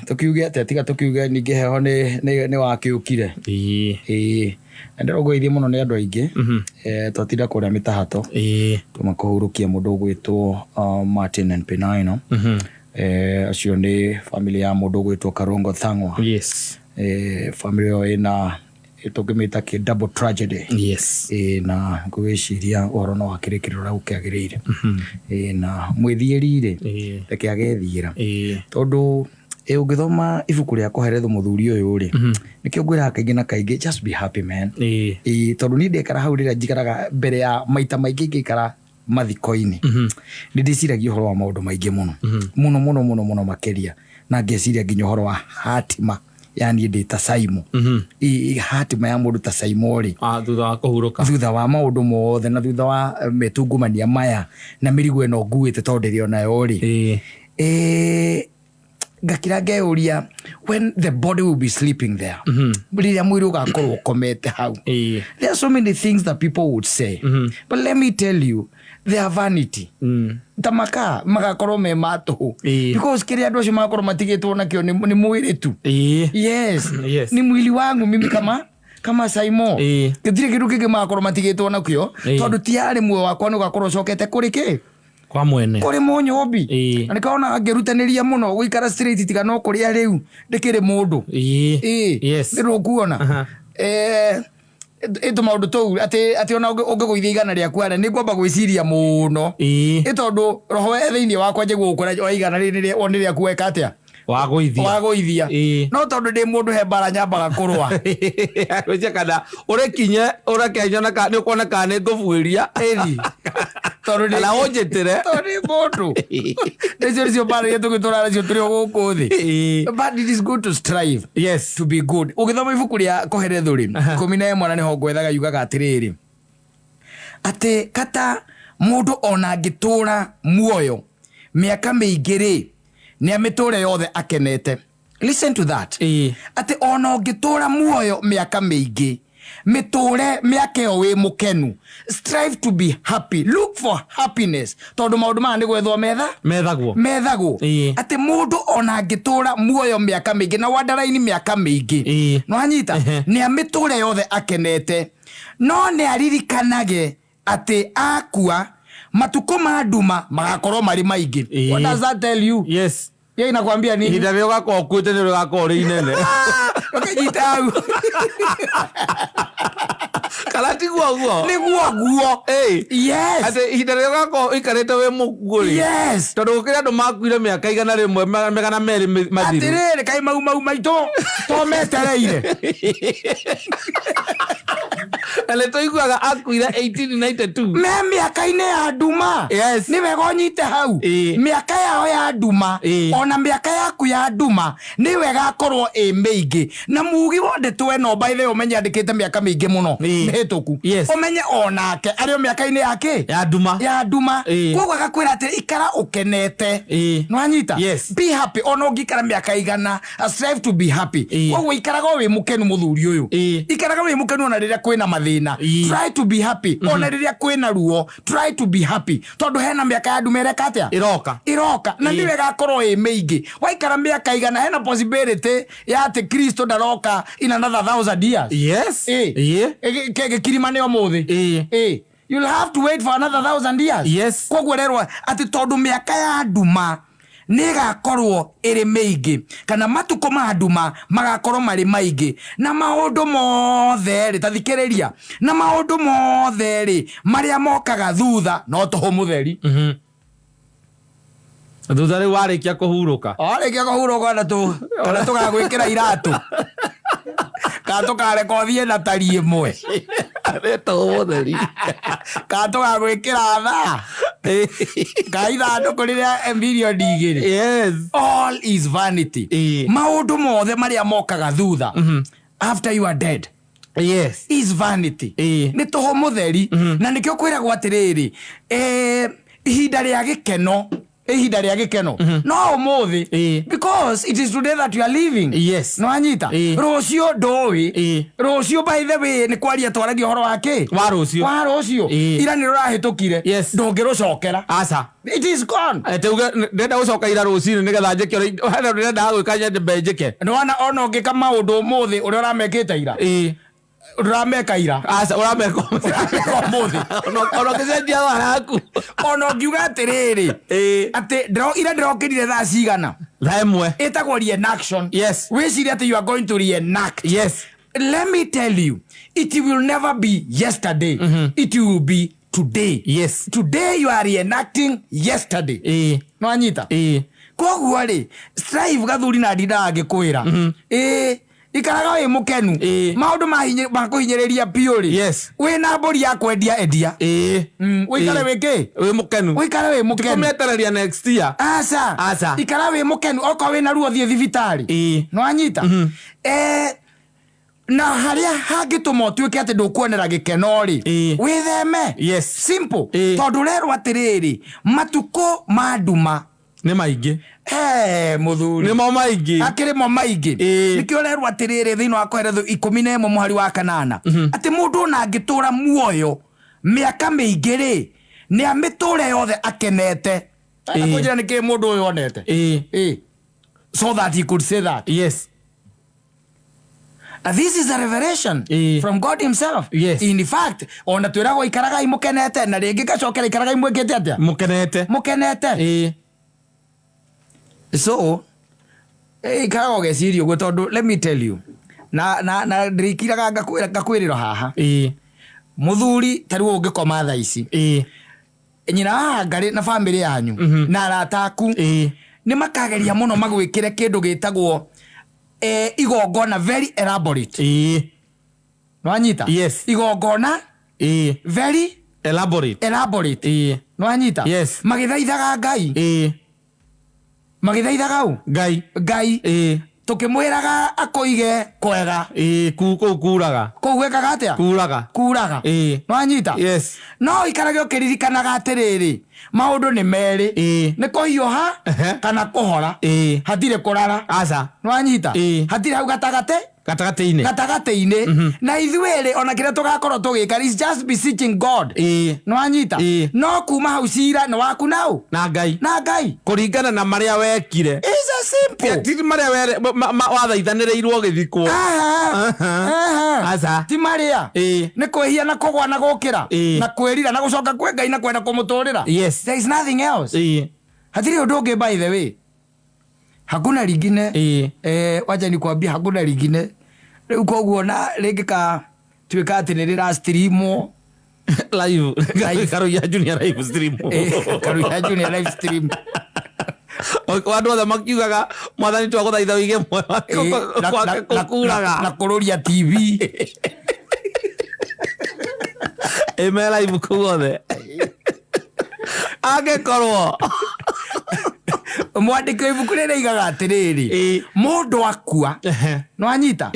Tũkiuge atĩa tiga tũkiuge ningĩ heho nĩ wakĩũkire. Ĩĩ, na ndĩrongũĩrie mũno nĩ andũ aingĩ. Twatinda kũrĩa mĩtahato. Tuma kũhurũkia mũndũ ũgwĩtwo Martin and Penaino. Acio nĩ family ya mũndũ ũgwĩtwo Karungo Thang'wa. Family ĩyo ĩna tũngĩmĩta kĩ double tragedy. Ĩĩ, na ngwĩciria ũhoro no wakĩrĩkĩrĩra ũrĩa gũkĩagĩrĩire. Ĩĩ, na mwĩthiĩri rĩ, reke agethiĩra. Tondũ ĩ ũngĩthoma ibuku rĩa Kohelethu mũthuri ũyũ rĩ, nĩkĩo ngwĩraga kaingĩ na kaingĩ, just be happy, man. Ĩĩ, tondũ niĩ ndekara hau rĩrĩa njikaraga mbere ya maita maingĩ ingĩikara mathiko-inĩ, nĩ ndĩciragia ũhoro wa maũndũ maingĩ mũno mũno mũno mũno mũno makĩria, na ngeciria nginya ũhoro wa hatima ya niĩ ndĩ ta Saimo. Ĩ, hatima ya mũndũ ta Saimo rĩ, Ah, thutha wa kũhurũka, thutha wa maũndũ mothe na thutha wa mĩtungumania maya na mĩrigo ĩno nguĩte tondũ ndĩrĩ onayo rĩ, ngakira ngeyũria, when the body will be sleeping there, rĩrĩa mwĩrĩ ũgakorwo ũkomete hau, there are so many things that people would say, but let me tell you, they are vanity, ta maka magakorwo me ma tũhũ, because kĩrĩa andũ acio magakorwo matigĩtwo nakĩo nĩ mwĩrĩ tu. Yes. Ni mwili wangu mimi kama Saimo. Gĩtirĩ kĩndũ kĩngĩ magakorwo matigĩtwo nakĩo, tondũ ti yarĩ muoyo wakwa nĩ ũgakorwo ũcokete kũrĩ kĩ? Kwa mwene. Kũrĩ mũnyũmbi. Na nĩkĩo ngĩrutanĩria mũno gũikara straight, tiga no kũrĩa rĩu ndĩkĩrĩ mũndũ. Ĩĩ. Nĩrũkuona. Ĩ tũmaũndũ tũu atĩ ona ũngĩgũithia 100 rĩaku harĩa, nĩ ngwamba gwĩciria mũno. Ĩ tondũ roho e thĩinĩ wakwa njigua gũkwĩra o 100 rĩrĩ nĩ rĩaku, weka atĩa? Wagũithia. Wagũithia. No tondũ ndĩ mũndũ, he mbara nyambaga kũrũa. Gwĩcia kana ũrĩkinye ũreke nyone kana nĩ ũkuona kana nĩ ngũbuĩria. Ĩni tondũ kana ũnjĩtĩre. Tondũ ndĩ mũndũ, nĩcio mbara iria tũgĩtũra nacio tũrĩ o gũkũ thĩ. But it is good to strive to be good. Ũgĩthoma ibuku rĩa Koherethu rĩ, 11 na nĩho ngwethaga, yugaga atĩrĩrĩ, atĩ kata mũndũ ona angĩtũra muoyo mĩaka mĩingĩ rĩ, nĩ amĩtũre yothe akenete. Listen to that. Atĩ ona ũngĩtũra muoyo mĩaka mĩingĩ, mĩtũre mĩaka ĩyo wĩ mũkenu. Strive to be happy, look for happiness, tondũ maũndũ maya nĩ gwethwo metha methagwo. Methagwo. Atĩ mũndũ ona angĩtũra muoyo mĩaka mĩingĩ na wandaraini mĩaka mĩingĩ, nĩwanyita, nĩ amĩtũre yothe akenete, no nĩ aririkanage atĩ akua matukũ ma nduma magakorwo marĩ maingĩ. What does that tell you? Hiyo inakwambia nini? Ihinda rĩrĩa ũgakorwo ũkuĩte nĩ rĩgakorwo rĩ inene. Ũkĩnyita hau. Kana tiguo guo? Nĩguo guo. Yes. Atĩ ihinda rĩrĩa ũgakorwo ũikarĩte wĩ mũkuũ rĩ, tondũ gũkĩrĩ andũ makuire mĩaka 100, 200 mathiru. Atĩrĩrĩ, kaĩ mau mau maitũ to metereire. Na nĩ tũiguaga akuire 1892. Me mĩaka-inĩ ya nduma. Nĩ wega ũnyite hau. Mĩaka yao ya nduma, ona mĩaka yaku ya nduma, nĩ wega akorwo ĩ mĩingĩ. Na mugi wa ndeto ĩno, by the way, ũmenye andĩkĩte mĩaka mĩingĩ mũno mĩhĩtũku. Ũmenye onake arĩ o mĩaka-inĩ ya kĩ? Ya nduma. Ya nduma. Koguo agakwĩra atĩ ikara ũkenete. Nĩwanyita? Yes. Be happy. Ona ũngĩikara mĩaka 100, strive to be happy. Koguo ikaraga wĩ mũkenu, mũthuri ũyũ. Ikaraga wĩ mũkenu ona rĩrĩa kwĩna mathĩna. Try to be happy ona rĩrĩa kwĩna ruo. Try to be happy, tondũ hena mĩaka ya nduma ĩreka atĩa? Ĩroka. Ĩroka, na nĩ wega akorwo ĩ mĩingĩ. Waikara mĩaka 100, hena possibility ya atĩ Kristo ndaroka in another 1,000 years. Gĩkirima nĩ ũmũthĩ. You'll have to wait for another 1,000 years. Koguo rerwo atĩ tondũ mĩaka ya nduma nĩ ĩgakorwo ĩrĩ mĩingĩ, kana matukũ ma nduma magakorwo marĩ maingĩ, na maũndũ mothe rĩ, ta thikĩrĩria, na maũndũ mothe rĩ marĩa mokaga thutha no tũhũ mũtheri. Thutha rĩu warĩkia kũhurũka. Warĩkia kũhurũka na tũ kana tũgagwĩkĩra iratũ kana tũkareka ũthiĩ na tari ĩmwe. Nĩ tũhũ mũtheri. Kana tũgagwĩkĩra thaa kana ithandũkũ rĩrĩa 2 milioni. All is vanity. Maũndũ mothe marĩa mokaga thutha after you are dead is vanity. Nĩ tũhũ mũtheri. Na nĩkĩo kwĩragwo atĩrĩrĩ, ihinda rĩa gĩkeno. Ihinda rĩa gĩkeno no ũmũthĩ, because it is today that you are living. Nĩwanyita? Rũciũ ndũĩ. Rũciũ, by the way, nĩ kwaria twaragia ũhoro wa kĩ? Wa rũciũ. Wa rũciũ. Ira nĩ rũrahĩtũkire. Ndũngĩrũcokera. Aca. It is gone. Tuge ndĩrenda gũcoka ira rũcinĩ nĩgetha njĩke ũrĩa hena ũndũ ndĩrendaga gwĩka, nyambe njĩke. Nĩwona ona ũngĩka maũndũ ũmũthĩ ũrĩa ũramekĩte ira, ndũrameka ira. Aca, ũrameka. Ũrameka ũmũthĩ. Ona ũngĩcenjia thaa yaku. Ona ũngiuga atĩrĩrĩ, atĩ ira ndĩrokĩrire thaa cigana, Thaa 1. Ĩtagwo reenaction. Wĩcirie atĩ you are going to reenact. Let me tell you, it will never be yesterday, it will be today. Today you are reenacting yesterday. Nĩwanyita? Koguo rĩ, strive, gathuri, na ndindaga ngĩkwĩra, ĩĩ, ikaraga wĩ mũkenu. Maũndũ makũhinyĩrĩria biũ rĩ, wĩna mbũri ya kwendia, endia. Ũikare wĩ kĩ? Wĩ mũkenu. Ũikare wĩ mũkenu. Tikũmĩetereria next year. Aca. Aca. Ikara wĩ mũkenu. Okorwo wĩna ruo, thiĩ thibitarĩ. Nĩwanyita? Na harĩa hangĩtũma ũtuĩke atĩ ndũkuonera gĩkeno rĩ, wĩtheme. Simple. Tondũ ũrerwo atĩrĩrĩ, matukũ ma nduma Nĩ maingĩ. Mũthuri. Nĩmo maingĩ. Akĩrĩ mo maingĩ. Nĩkĩo ũrerwo atĩrĩrĩ thĩinĩ wa Koheletho 11 mũhari wa 8 atĩ mũndũ ona angĩtũra muoyo mĩaka mĩingĩ rĩ, nĩ amĩtũre yothe akenete. Kũnjĩra nĩkĩ mũndũ ũyũ onete? So that he could say that. This is a revelation from God himself. In fact, ona twĩragwo ikaragai mũkenete, na rĩngĩ gacokera ikaragai mwĩkĩte atĩa? Mũkenete. Mũkenete. So ikaraga ũgeciria ũguo, tondũ let me tell you, na ndĩrĩkiraga ngakwĩrĩra haha, mũthuri, ta rĩu ũngĩkoma thaa ici, nyina wa ngarĩ na bamĩrĩ yanyu na arata aku nĩ makageria mũno magwĩkĩre kĩndũ gĩtagwo igongona very elaborate. Nĩwanyita? Yes. Igongona very elaborate. Elaborate. Nĩwanyita? Yes. Magĩthaithaga Ngai. Magĩthaithaga ũ? Ngai. Ngai. Tũkĩmwĩraga akũige kwega. Kũu kuraga. Kũu gwĩkaga atĩa? Kuraga. Kuraga. Nĩwanyita? Yes. No ikarage ũkĩririkanaga atĩrĩrĩ, maũndũ nĩ merĩ, nĩ kũhiũha kana kũhora. Hatirĩ kũrara. Aca. Nĩwanyita? Ĩĩ. Hatirĩ hau gatagatĩ. Gatagatĩ-inĩ. Gatagatĩ-inĩ. Na ithuĩ ona kĩrĩa tũgakorwo tũgĩka is just beseeching God. Nĩwanyita? Ĩĩ. No kuma hau cira nĩ waku nau na Ngai. Na Ngai. Kũringana na marĩa wekire. It's a simple. Ti marĩa wathaithanĩrĩirwo gĩthikwo. Aha. Aha. Aca. Ti marĩa nĩ kwĩhia na kũgwa na gũkĩra na kwĩrira na gũcoka kwĩ Ngai na kwenda kũmũtũrĩra. There is nothing else. Hatirĩ ũndũ ũngĩ, by the way, hakuna lingine. Wacha nikwambia, hakuna lingine. Rĩu koguo na rĩngĩ ka tuĩka atĩ nĩ rĩra streamwo live. Live. Karuia Junior live stream. Karuia Junior live stream. Andũ othe makiugaga, "Mwathani, twagũthaitha wĩige muoyo wake kwake na kũkuraga." Kũrũria TV. Ĩ me live kũu othe angĩkorwo Mwandĩki wa ibuku rĩrĩa aigaga atĩrĩrĩ, mũndũ akua, nĩwanyita,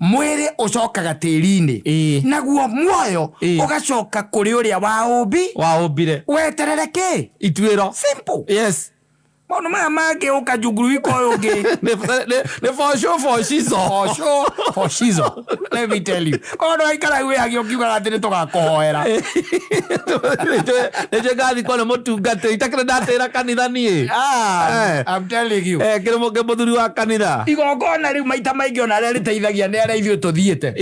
mwĩrĩ ũcokaga tĩri-inĩ, naguo muoyo ũgacoka kũrĩ ũrĩa wa ũmbi. Waũmbire. Weterere kĩ? Ituĩro. Simple. Maũndũ maya mangĩ ũkanjunguruika ũyũ ũngĩ. Nĩ for sure, for shizo. For sure, for shizo, let me tell you, korwo ndũgaikara wĩhagia ũkiugaga atĩ nĩ tũgakũhoera. Nĩnjũĩ ngathikwo nĩ mũtungatĩri itakĩrĩ ndatĩra kanitha niĩ. Ah, I'm telling you. Kĩrĩ mũthuri wa kanitha. Igongona rĩu maita maingĩ ona arĩa rĩteithagia nĩ arĩa ithuĩ tũthiĩte.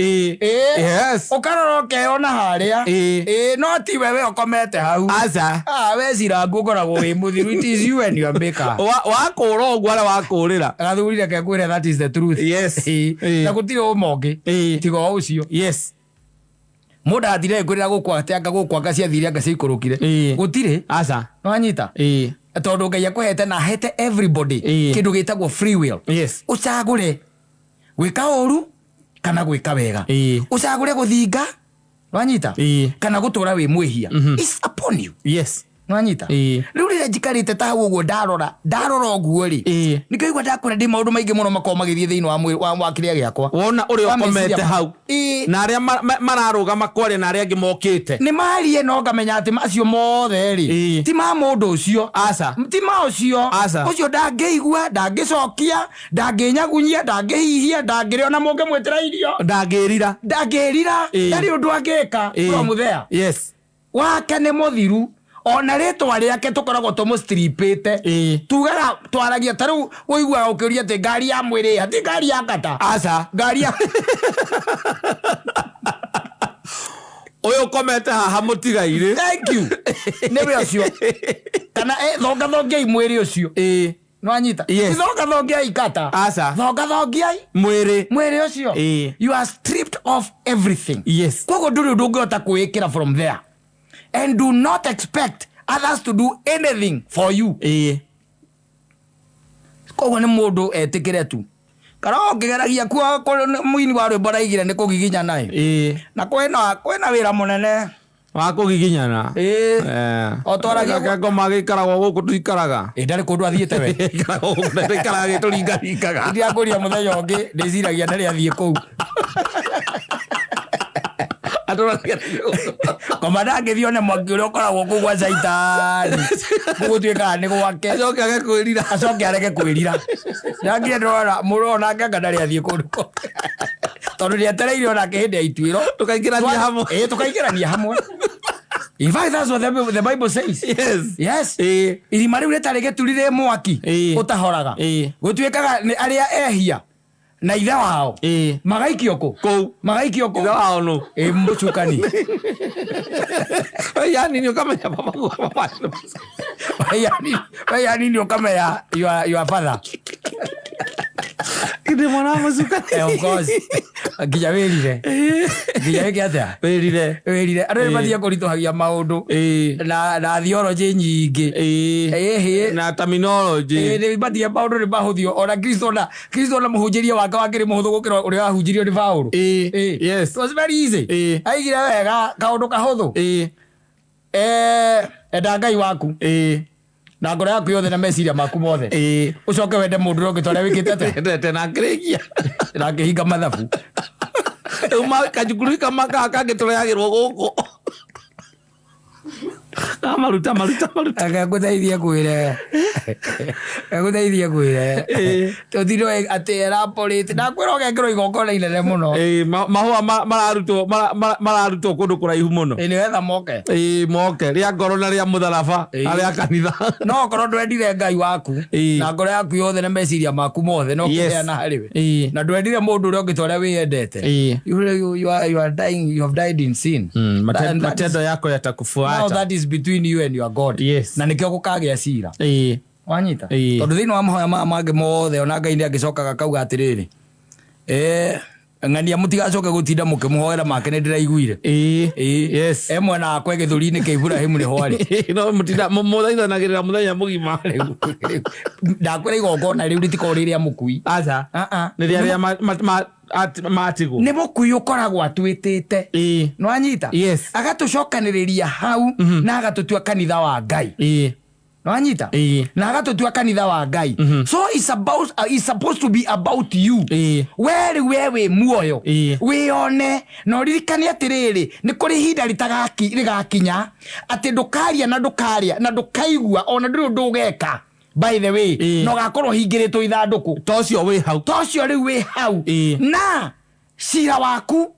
Ũkarora ũkeyona harĩa. Ĩĩ, no ti we ũkomete hau. Aca. Ah, we cirangu ũkoragwo wĩ mũthiru. It is you and your maker. Wakũra ũguo arĩa wakũrĩra. Gathuri, reke ngwĩre, that is the truth. Na gũtirĩ ũma ũngĩ tiga o ũcio. Mũndũ athire ngwĩrĩra gũkũ atĩ anga gũkũ anga ciathire anga ciaikũrũkire. Gũtirĩ. Aca. Nĩwanyita? Tondũ Ngai akũhete na ahete everybody kĩndũ gĩtagwo free will. Ũcagũre gwĩka ũru kana gwĩka wega. Ũcagũre gũthinga, wanyita, kana gũtũra wĩ mwĩhia. It's upon you. Nwanyita? Ĩĩ. Rĩu rĩrĩa njikarĩte ta hau ũguo, ndarora ndarora ũguo rĩ, Ĩĩ. nĩkĩo ndakwĩra ndĩ maũndũ maingĩ mũno makoragwo magĩthiĩ thĩinĩ wa mwĩrĩ wa kĩrĩa gĩakwa. Wona ũrĩa Wa meciria. ũkomete hau na arĩa mararũgama kwaria na arĩa angĩ mokĩte. Nĩ marie, no ngamenya atĩ macio mothe rĩ, ti ma mũndũ ũcio. Aca. Ti ma ũcio. Aca. Ũcio ndangĩigua, ndangĩcokia, ndangĩnyagunyia, ndangĩhihia, ndangĩrĩa, ona mũngĩmwĩtĩra irio. Ndangĩrira. Ndangĩrira. Ndarĩ ũndũ angĩka. From there, wake nĩ mũthiru, ona rĩtwa rĩake tũkoragwo tũmũstripĩte. Tugaga twaragia ta rĩu ũiguaga ũkĩũria atĩ ngari ya mwĩrĩ ĩha, ti ngari ya ngata. Aca. Ngari ya Ũyũ ũkomete haha mũtigairĩ. Thank you, nĩwe ũcio kana thongathongiai mwĩrĩ ũcio. Nwanyita? Yes. Ti thongathongiai kata. Aca. Thongathongiai mwĩrĩ. Mwĩrĩ ũcio. You are stripped of everything. Koguo ndũrĩ ũndũ ũngĩhota kwĩĩkĩra from there, and do not expect others to do anything for you. Koguo nĩ mũndũ etĩkĩre tu kana ũngĩgeragia kuo mũini wa rwĩmbo araigire nĩ kũgiginyana ĩ. Na kwĩna wĩra mũnene. Wa kũgiginyana. O twaragia Reke ngoma gĩikaragwo gũkũ tũikaraga. Ĩ, ndarĩ kũndũ athiĩte we. Gĩikaragwo gũkũ, gĩikaraga gĩtũringaringaga. Ndirakũria mũthenya ũngĩ, ndĩciragia ndarĩ athiĩ kũu. Ngoma ndangĩthiĩ one mwaki ũrĩa ũkoragwo kũu gwa caitani, gũgũtuĩkaga nĩ gwake. Acoke age kwĩrira. Acoke arege kwĩrira. Ndangire ndĩrona mũndũ onake anga ndarĩ athiĩ kũndũ kũu, tondũ nĩetereire onake hĩndĩ ya ituĩro. Tũkaingĩrania hamwe. Ĩ, tũkaingĩrania hamwe. In fact, that's what the Bible says. Yes. Irima rĩu rĩtarĩ gĩturi rĩ mwaki ũtahoraga. Gũtuĩkaga nĩ arĩa ehia na ithe wao magaikio kũ? Kũu. Magaikio kũ? Ithe wao nũ? Ĩ, mũcukani. Yani nĩ ũkamenya baba baba. We yani nĩ ũkamenya your father. Ndĩ mwana wa mũcukani. Of course, nginya wĩrire, nginya wĩke atĩa? Wĩrire. Wĩrire. Andũ nĩ matige kũritũhagia maũndũ na theology nyingĩ. Ĩhĩ. Na terminology. Nĩ matige, maũndũ nĩ mahũthio. Ona Kristo, na Kristo, na mũhunjĩrie wake wakĩrĩ mũhũthũ gũkĩra ũrĩa wahunjirio nĩ Paũlũ. It was very easy. Aigire wega kaũndũ kahũthũ. Enda Ngai waku na ngoro yaku yothe na meciria maku mothe, ũcoke wende mũndũ ũrĩa ũngĩ ta ũrĩa wĩkĩte atĩa? Endete na ngĩrĩkia. Na ngĩhinga mathabu. Rĩu kajukuru kama kangĩ tũrehagĩrwo gũkũ ka maruta maruta maruta. Reke ngũteithie kwĩre, reke ngũteithie kwĩre, tũtindwo atĩ elaborate, ndakwĩra ũgekĩrwo igongona inene mũno. Ĩĩ, mahũa mararutwo mararutwo kũndũ kũraihu mũno. Ĩ, nĩgetha moke. Ĩĩ, moke rĩa ngoro na rĩa mũtharaba na rĩa kanitha. No okorwo ndwendire Ngai waku na ngoro yaku yothe na meciria maku mothe na ũkĩheana harĩ we, na ndwendire mũndũ ũrĩa ũngĩ ta ũrĩa wĩyendete, you are dying, you have died in sin. And that is- Matendo yako now yatakufuata. That is between you and your God. Na nĩkĩo gũkagĩa cira. Wanyita? Tondũ thĩinĩ wa mahoya maya mangĩ mothe, ona Ngai nĩ angĩcokaga akauga atĩrĩrĩ, ng'ania mũtigacoke gũtinda mũkĩmũhoera make, nĩ ndĩraiguire. E mwena wakwa gĩthũri-inĩ kĩa Iburahĩmu nĩho arĩ. No mũtinda mũthaithanagĩrĩra mũthenya mũgima. Ndakwĩra igongona rĩu rĩtikorwo rĩ rĩa mũkui. Aca. Ah, ah. Nĩ rĩa arĩa matigwo. Nĩ mũkui ũkoragwo atwĩtĩte. Nĩwanyita? Agatũcokanĩrĩria hau na agatũtua kanitha wa Ngai. Nĩwanyita? Na agatũtua kanitha wa Ngai. So it's supposed to be about you. We rĩu we wĩ muoyo, wĩone na ũririkane atĩrĩrĩ, nĩ kũrĩ ihinda rĩgakinya atĩ ndũkaria na ndũkarĩa na ndũkaigua, ona ndũrĩ ũndũ ũgeka, by the way, na ũgakorwo hingĩrĩtwo ithandũkũ. Ta ũcio wĩ hau. Ta ũcio rĩu wĩ hau. Na cira waku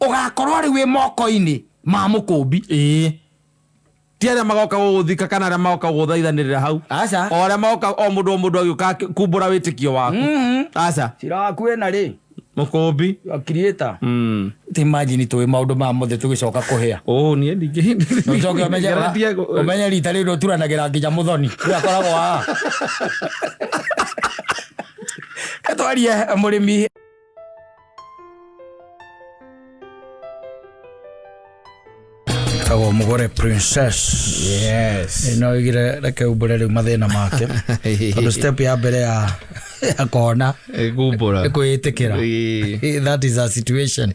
ũgakorwo rĩu wĩ moko-inĩ ma mũkũmbi. Ti arĩa magoka gũgũthika kana arĩa magoka gũgũthaithanĩrĩra hau. Aca. O arĩa magoka, o mũndũ agĩũka kumbũra wĩtĩkio waku. Aca. Cira waku wĩna rĩ? Mũkũmbi. Your creator. Ti imagine tũĩ maũndũ maya mothe tũgĩcoka kũhĩa. Ũ niĩ ndingĩ. Ũcoke ũmenye ũmenye rita rĩu ũturanagĩra nginya mũthoni ũrĩa akoragwo haha. Twarie mũrĩmi. Tagwo Mũgore Princess. No igire reke umbũre rĩu mathĩna make, tondũ step ya mbere ya kona Kumbũra. nĩ kwĩĩtĩkĩra. That is a situation.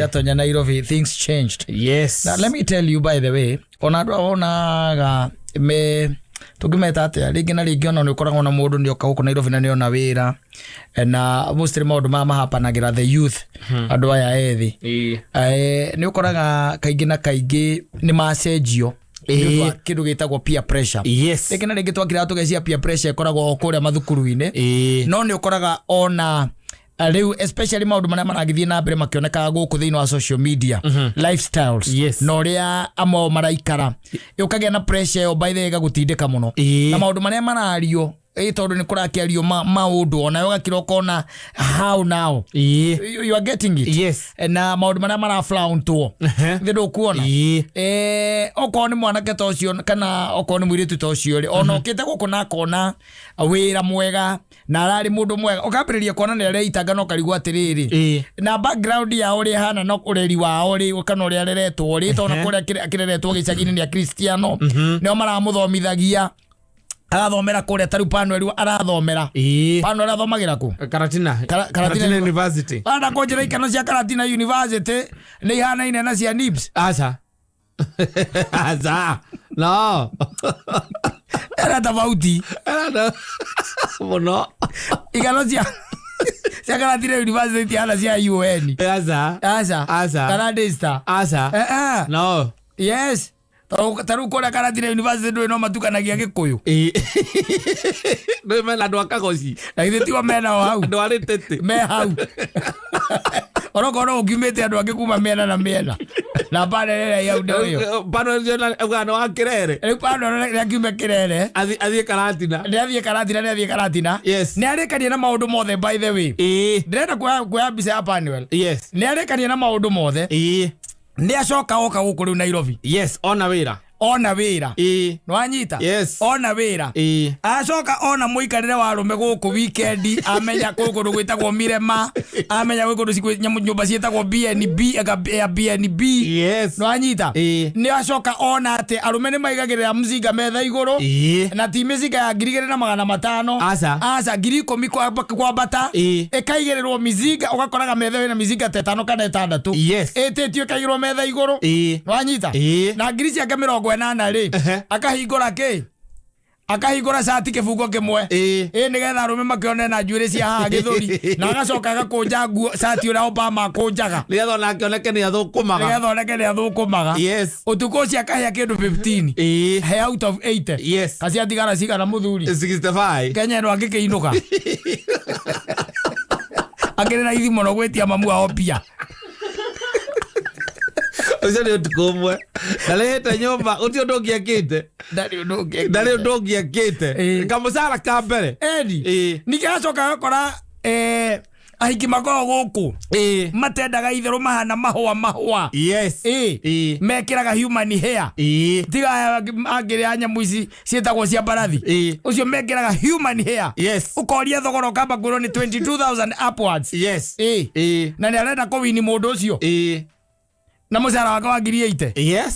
Atonya Nairobi, things changed. Now, let me tell you, by the way, ona andũ aya wonaga Me tũngĩmeta atĩa rĩngĩ na rĩngĩ, ona nĩ ũkoragwo na mũndũ nĩ oka gũkũ Nairobi na nĩ ona wĩra, na mostly maũndũ maya mahapanagĩra the youth, andũ aya ethĩ. Nĩ ũkoraga kaingĩ na kaingĩ nĩ macenjio nĩ ũndũ wa kĩndũ gĩtagwo peer pressure. Rĩngĩ na rĩngĩ twakĩra tũgecia peer pressure ĩkoragwo o kũrĩa mathukuru-inĩ, no nĩ ũkoraga ona rĩu especially maũndũ marĩa maragĩthiĩ na mbere makĩonekaga gũkũ thĩinĩ wa social media, lifestyles na ũrĩa amwe ao maraikara, ũkagĩa na pressure ĩyo, by the way, ĩgagũtindĩka mũno na maũndũ marĩa marario, tondũ nĩ kũrakĩario maũndũ onawe ũgakira ũkona how now you are getting it. Na maũndũ marĩa maraflauntwo thĩ ndũkuona. Okorwo nĩ mwanake ta ũcio kana okorwo nĩ mũirĩtu ta ũcio rĩ, ona ũkĩte gũkũ na akona wĩra mwega na ararĩ mũndũ mwega, ũkambĩrĩria kuona nĩ areitanga na ũkarigwo atĩrĩrĩ, na background yao ũrĩa ĩhana na ũreri wao rĩ, kana ũrĩa areretwo rĩ, tondũ kũrĩa akĩreretwo gĩcagi-inĩ nĩ akristiano nĩo maramũthomithagia, agathomera kũrĩa ta rĩu Panuel arathomera. Panuel athomagĩra kũ? Karatina. Karatina. Karatina University. Ana kũnjĩra ikeno cia Karatina University nĩ ihanaine na cia NIBS? Aca, aca, no. Era tofauti. Era mũno. Ikeno cia Karatina University itihana cia UN. Aca. Aca. Aca. Kana Daystar. Aca. Eh, eh. No. Yes, ta rĩu kũrĩa Karatina University ndũĩ no matukanagia Gĩkũyũ. Nĩ mena andũ a Kagoci. Na githĩ tigo menao hau? Andũ a Rĩtĩtĩ. Me hau onokorwo no ũkiumĩte andũ angĩ kuma mĩena na mĩena na mbara ĩrĩa hau nĩyo. Pano auga nĩ wa Kĩrere. Rĩu pano nĩakiume Kĩrere. Athiĩ Karatina. Nĩathiĩ Karatina, nĩathiĩ Karatina. Nĩarĩkania na maũndũ mothe, by the way. Ndĩrenda kuoya mbica ya Panuel. Nĩarĩkania na maũndũ mothe. Nĩacoka oka gũkũ rĩu Nairobi. Yes, ona wĩra. Ona wĩra. Nĩwanyita? Yes. Ona wĩra. Acoka ona mũikarĩre wa arũme gũkũ weekend, amenya kwĩ kũndũ gwĩtagwo Mirema, amenya gwĩ kũndũ nyũmba ciĩtagwo BNB, Airbnb. Nĩwanyita? Nĩ acoka ona atĩ arũme nĩ maigagĩrĩra mzinga metha igũrũ na ti mĩcinga ya 2500. Aca. Aca, 10,000 kwambata. Ĩkaigĩrĩrwo mizinga, ũgakoraga metha ĩna mizinga ta ĩtano kana ĩtandatũ ĩtĩtio ĩkaigĩrwo metha igũrũ. Nĩwanyita? Na ngiri ciake 80 rĩ, akahingũra kĩ, akahingũra cati kĩbungo kĩmwe, ĩ nĩgetha arũme makĩone na njuĩrĩ cia haha gĩthũri, na agacoka agakũnja nguo cati ũrĩa Obama akũnjaga. Nĩgetha onake oneke nĩ athũkũmaga. Nĩgetha oneke nĩ athũkũmaga. Ũtukũ ũcio akahĩa kĩndũ 15 he out of 80. Kaciatigara cigana, mũthuri? 65. Kenya ĩno angĩkĩinũka akĩrĩ raithi mũno gwĩtia mamu ao mbia. Ũcio nĩ ũtukũ ũmwe ndarĩhĩte nyũmba, gũtirĩ ũndũ ũngĩ ekĩte. Ndarĩ ũndũ ũngĩ. Ndarĩ ũndũ ũngĩ ekĩte. Kamũcara ka mbere. Eni. Ningĩ agacoka agakora ahiki makoragwo gũkũ matendaga itherũ, mahana mahũa mahũa. Mekĩraga human hair. Tiga aya angĩrĩa nyamũ ici ciĩtagwo cia mbarathi. Ũcio mekĩraga human hair. Ũkoria thogora, ũkamba kwĩrwo nĩ 22,000 upwards. Na nĩ arenda kũwini mũndũ ũcio na mũcara wake wa ngiri 80.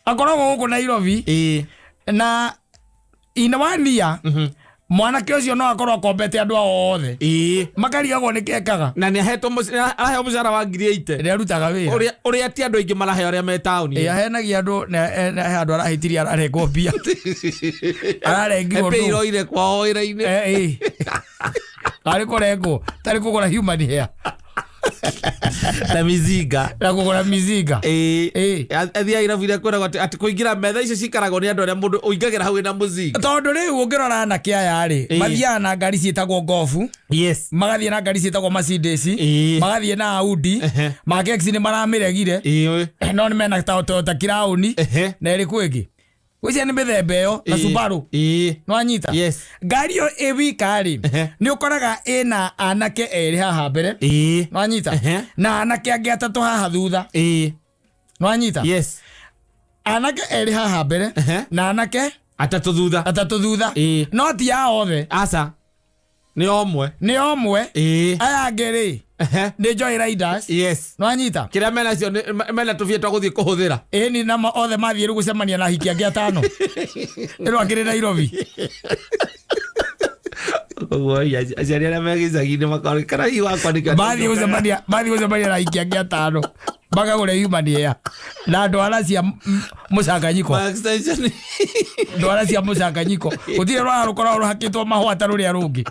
Akoragwo gũkũ Nairobi na in one year mwanake ũcio no akorwo akombete andũ ao othe, makarigagwo nĩ kekaga. Na nĩ ahetwo araheo mũcara wa ngiri 80. Nĩ arutaga wĩra. Ũrĩa ti andũ aingĩ maraheo arĩa me taũni. Ahenagia andũ he andũ arahĩtirie, ararengwo mbia, ararengirwo Epĩ ndũ. iroire kwao wĩra-inĩ. Arĩ kũrengwo tarĩ kũgũra human hair na mizinga. Na kũgũra mizinga. Athiaga irabu iria kwĩragwo atĩ kũingĩra metha icio cikaragwo nĩ andũ arĩa mũndũ ũingagĩra hau wĩna mũzinga. Tondũ rĩu ũngĩrora anake aya rĩ, mathiaga na ngari ciĩtagwo Golf, magathiĩ na ngari ciĩtagwo Mercedes, magathiĩ na Audi. Makex nĩ maramĩregire, no nĩ mena Toyota Crown na ĩrĩkũ ĩngĩ, gwĩcia nĩ mĩthemba ĩyo na Subaru. Nĩwanyita? Yes. Ngari ĩyo ĩ wika rĩ, nĩ ũkoraga ĩna anake erĩ haha mbere. Nĩwanyita? Na anake angĩ atatũ haha thutha. Nĩwanyita? Yes. Anake erĩ haha mbere na anake atatũ thutha. Atatũ thutha. No ti a othe. Aca, nĩ o ũmwe. Nĩ omwe. Aya angĩ rĩ, nĩ joy riders. Nĩwanyita? Kĩrĩa menacio mena tũbia twa gũthiĩ kũhũthĩra. Ĩni na othe mathiĩ rĩu gũcemania na ahiki angĩ atano ĩno akĩrĩ Nairobi. Ũguo aciari arĩa me gĩcagi-inĩ makorwo kana hihi wakwa nĩkĩo. Mathiĩ gũcemania na ahiki angĩ atano. Makagũre human hair na ndwara cia mũcanganyiko. Ma extension. Ndwara cia mũcanganyiko, gũtirĩ rwara rũkoragwo rũhakĩtwo mahũa ta rũrĩa rũngĩ.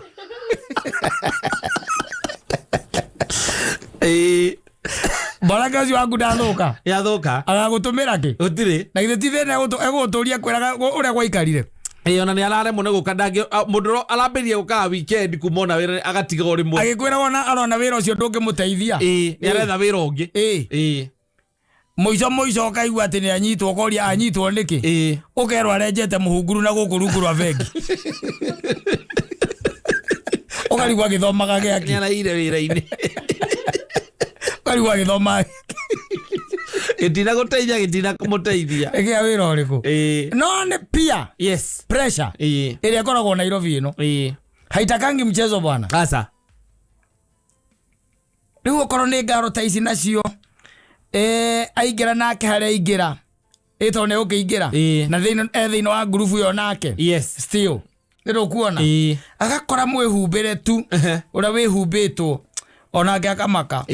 Mwanake ũcio waku ndathũka. Yathũka. Agagũtũmĩra kĩ? Gũtirĩ. Na githĩ ti thĩna egũgũtũria kwĩraga ũrĩa gwaikarire? Ĩĩ, ona nĩ araremwo nĩ gũka, ndangĩ mũndũ ũrĩa arambĩrĩria gũkaga weekend kuma ona wĩra agatiga o rĩmwe. Agĩkwĩra wona arona wĩra ũcio ndũngĩmũteithia. Ĩĩ, nĩ aretha wĩra ũngĩ. Ĩĩ. Mũico mũico ũkaigua atĩ nĩ anyitwo, ũkoria anyitwo nĩkĩ? Ũkerwo arenjete mũhunguru na gũkũ rungu rwa bengi, ũkarigwo agĩthomaga Nĩ gĩaki. araire wĩra-inĩ. Ũkarigwo agĩthomaga. Gĩtina gũteithia, gĩtina kũmũteithia. Ĩgĩa wĩra ũrĩkũ? No nĩ peer pressure ĩrĩa ĩkoragwo Nairobi ĩno. Haitakangi mchezo, bwana. Aca. Rĩu okorwo nĩ ngaro ta ici nacio, aingĩra nake harĩa aingĩra, ĩ tondũ nĩ ũkĩingĩra na thĩinĩ e thĩinĩ wa ngurubu ĩyo nake, still nĩ rũkuona agakora mwĩhumbĩre tu ũrĩa wĩhumbĩtwo, onake akamaka.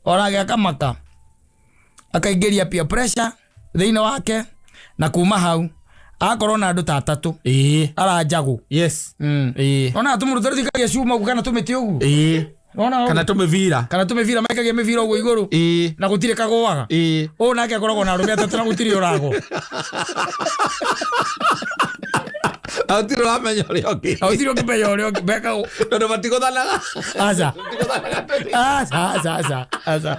Onake akamaka, akaingĩria peer pressure thĩinĩ wake, na kuma hau agakorwo na andũ ta atatũ aranjagwo. Ona tũmũndũ tũrĩa tũikagia cuma ũguo kana tũmĩtĩ ũguo. Ona Kana tũmĩbira. Kana tũmĩbira, maikagia mĩbira ũguo igũrũ na gũtirĩ kagũaga. Ũũ nake akoragwo na arũme atatũ na gũtirĩ ũragwo. Gũtirĩ ũramenya ũrĩa ũngĩ. Na gũtirĩ ũngĩmenya ũrĩa ũngĩ mekagwo. Tondũ matigũthanaga. Aca. Matigũthanaga. Aca, aca, aca, aca.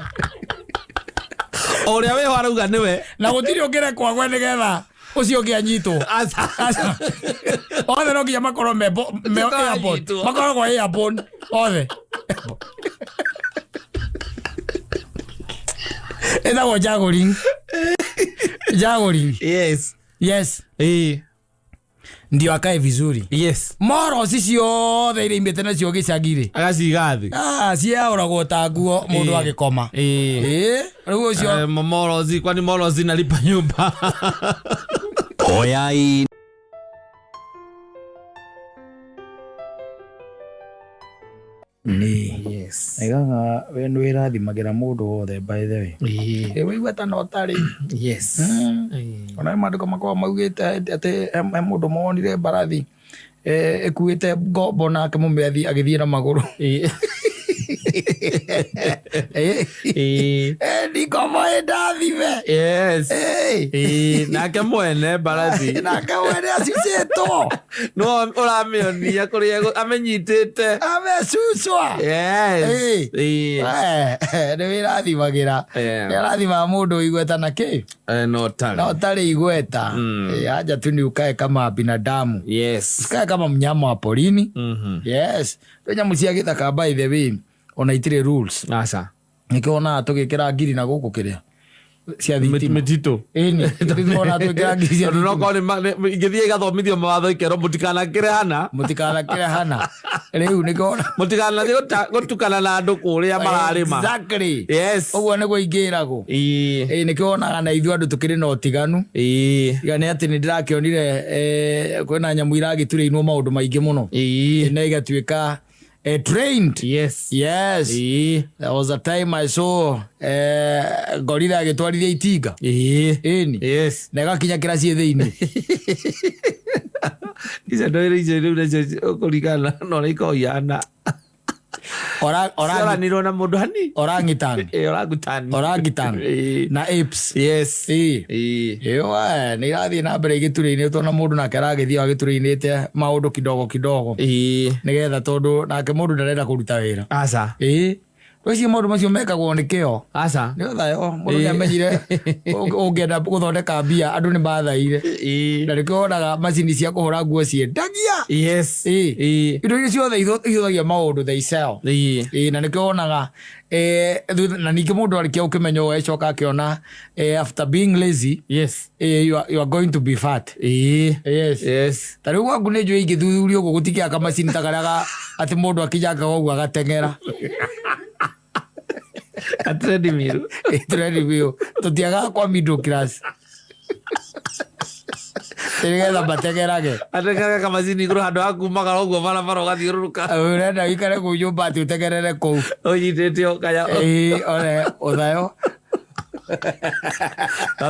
O ũrĩa wĩho arauga nĩwe. Na gũtirĩ ũngĩrekwo agwe nĩgetha ũcio ũngĩ anyitwo. Aca. Aca, othe no nginya makorwo me airborne. Tũtanyitwo. Makoragwo airborne othe. Ĩtagwo juggling, juggling. Yes. Ndio akae vizuri. Moroci ciothe iria imĩte nacio gĩcagi-rĩ, Agaciga thĩ. Ah, ciaũragwo ta nguo mũndũ agĩkoma. Ĩĩ, rĩu ũcio. Morozi, kwani morozi nalipa nyumba? Oyai. Nĩ naigaga we nĩ wĩrathimagĩra mũndũ wothe, by the way. Ĩ waigua ta no tarĩ ona nĩ maandĩko makoragwo maugĩte atĩ he mũndũ monire mbarathi ĩkuĩte ngombo nake mũmĩathi agĩthiĩ na magũrũ. Ni ngombo ĩ ndathime. Nake mwene mbarathi. Nake mwene acucĩtwo. No ũramĩonia kũrĩa amenyitĩte. Amecucwa. Nĩ wĩrathimagĩra. Nĩ arathimaga mũndũ igweta na kĩ. No tarĩ. Na ũtarĩ igweta. Aja tu ni ukae kama binadamu. Usikae kama mnyama wa porini. Yes, rĩu nyamũ cia gĩthaka, by the way, ona itirĩ rules. Aca. Nĩkĩo wonaga tũgĩkĩra ngiri na gũkũ kĩrĩa cia thitima. Mĩtitũ. Ĩni nĩtwonaga twĩkĩra ngiri cia Tondũ no thitima. korwo ingĩthiĩ igathomithio mawatho ikerwo mũtikanakĩre hana. Mũtikanakĩre hana rĩu nĩkĩo. Mũtikanathiĩ gũtukana na andũ kũrĩa mararĩma. Exactly. Ũguo nĩguo ingĩragwo. Ĩĩ, nĩkĩo wonaga na ithuĩ andũ tũkĩrĩ na ũtiganu. Tiga nĩ atĩ nĩ ndĩrakĩonire kwĩna nyamũ iragĩturĩinwo maũndũ maingĩ mũno na igatuĩka trained. Yes. There was a time I saw gorilla agĩtwarithia itinga. Ĩni. Na ĩgakinya kĩraci thĩinĩ. Icio ndũire, icio rĩu nacio ũkũringana na ũrĩa ikoragwo ihana. Cioranirwo na mũndũ hani. Orangutan. Ĩĩ, orangutan. Orangutan. Na apes. Ĩĩ. Ĩyo nĩ irathiĩ na mbere igĩturĩinĩtwo na mũndũ nake aragĩthiĩ agĩturĩinĩte maũndũ kidogo kidogo. Nĩgetha tondũ nake mũndũ ndarenda kũruta wĩra. Aca. Ĩĩ. Rĩu maũndũ macio mekagwo nĩ kĩo. Aca. Nĩ ũthayo mũndũ nĩ amenyire ũngĩenda gũthondeka mbia andũ nĩ mathaire. Na nĩkĩo wonaga macini cia kũhũra nguo ciendagia. Ĩĩ. Indo iria ciothe ihũthagia maũndũ, they sell. Ĩĩ, na nĩkĩo wonaga na ningĩ mũndũ arĩkia gũkĩmenya ũũ acoka akĩona after being lazy, you are going to be fat. Yes. Ta rĩu gwaku nĩ njũĩ ingĩthuthuria ũguo gũtikĩaga kamacini ta karĩa atĩ mũndũ akinyangaga ũguo agateng'era. A treadmill. Treadmill. Tũtiagaga kwa middle class nĩgetha mateng'erage. Ateng'erage kamacini igũrũ handũ ha kumagara ũguo barabara ũgathiũrũrũka. Ũrenda ũikare kũu nyũmba atĩ ũteng'erere kũu. Ũnyitĩte o kaya. Ĩĩ, one ũthayo.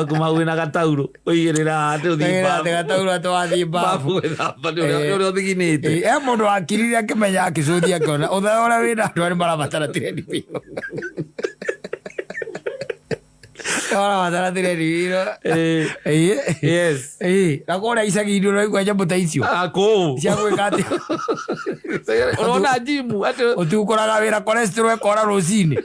Kuma hau wĩna gataurũ ũigĩrĩra atĩ ũthiĩ Atĩ gataurũ atĩ wathiĩ babu babu gwĩthamba nĩ ũrĩa ũthiginĩte. Ĩ, he mũndũ wakirire akĩmenya akĩcũthia akĩona ũthaya ũrĩa wĩna andũ arĩa marabatara treadmill. Marabatara treadmill. Ĩ. Ĩ. Yes. Ĩ, na kũrĩa icagi-inĩ ũraigua nyamũ ta icio Ah, kũu cia gwĩka atĩ ũrona jimu atĩ ũtigũkoraga wĩra cholesterol ĩkora rũcinĩ.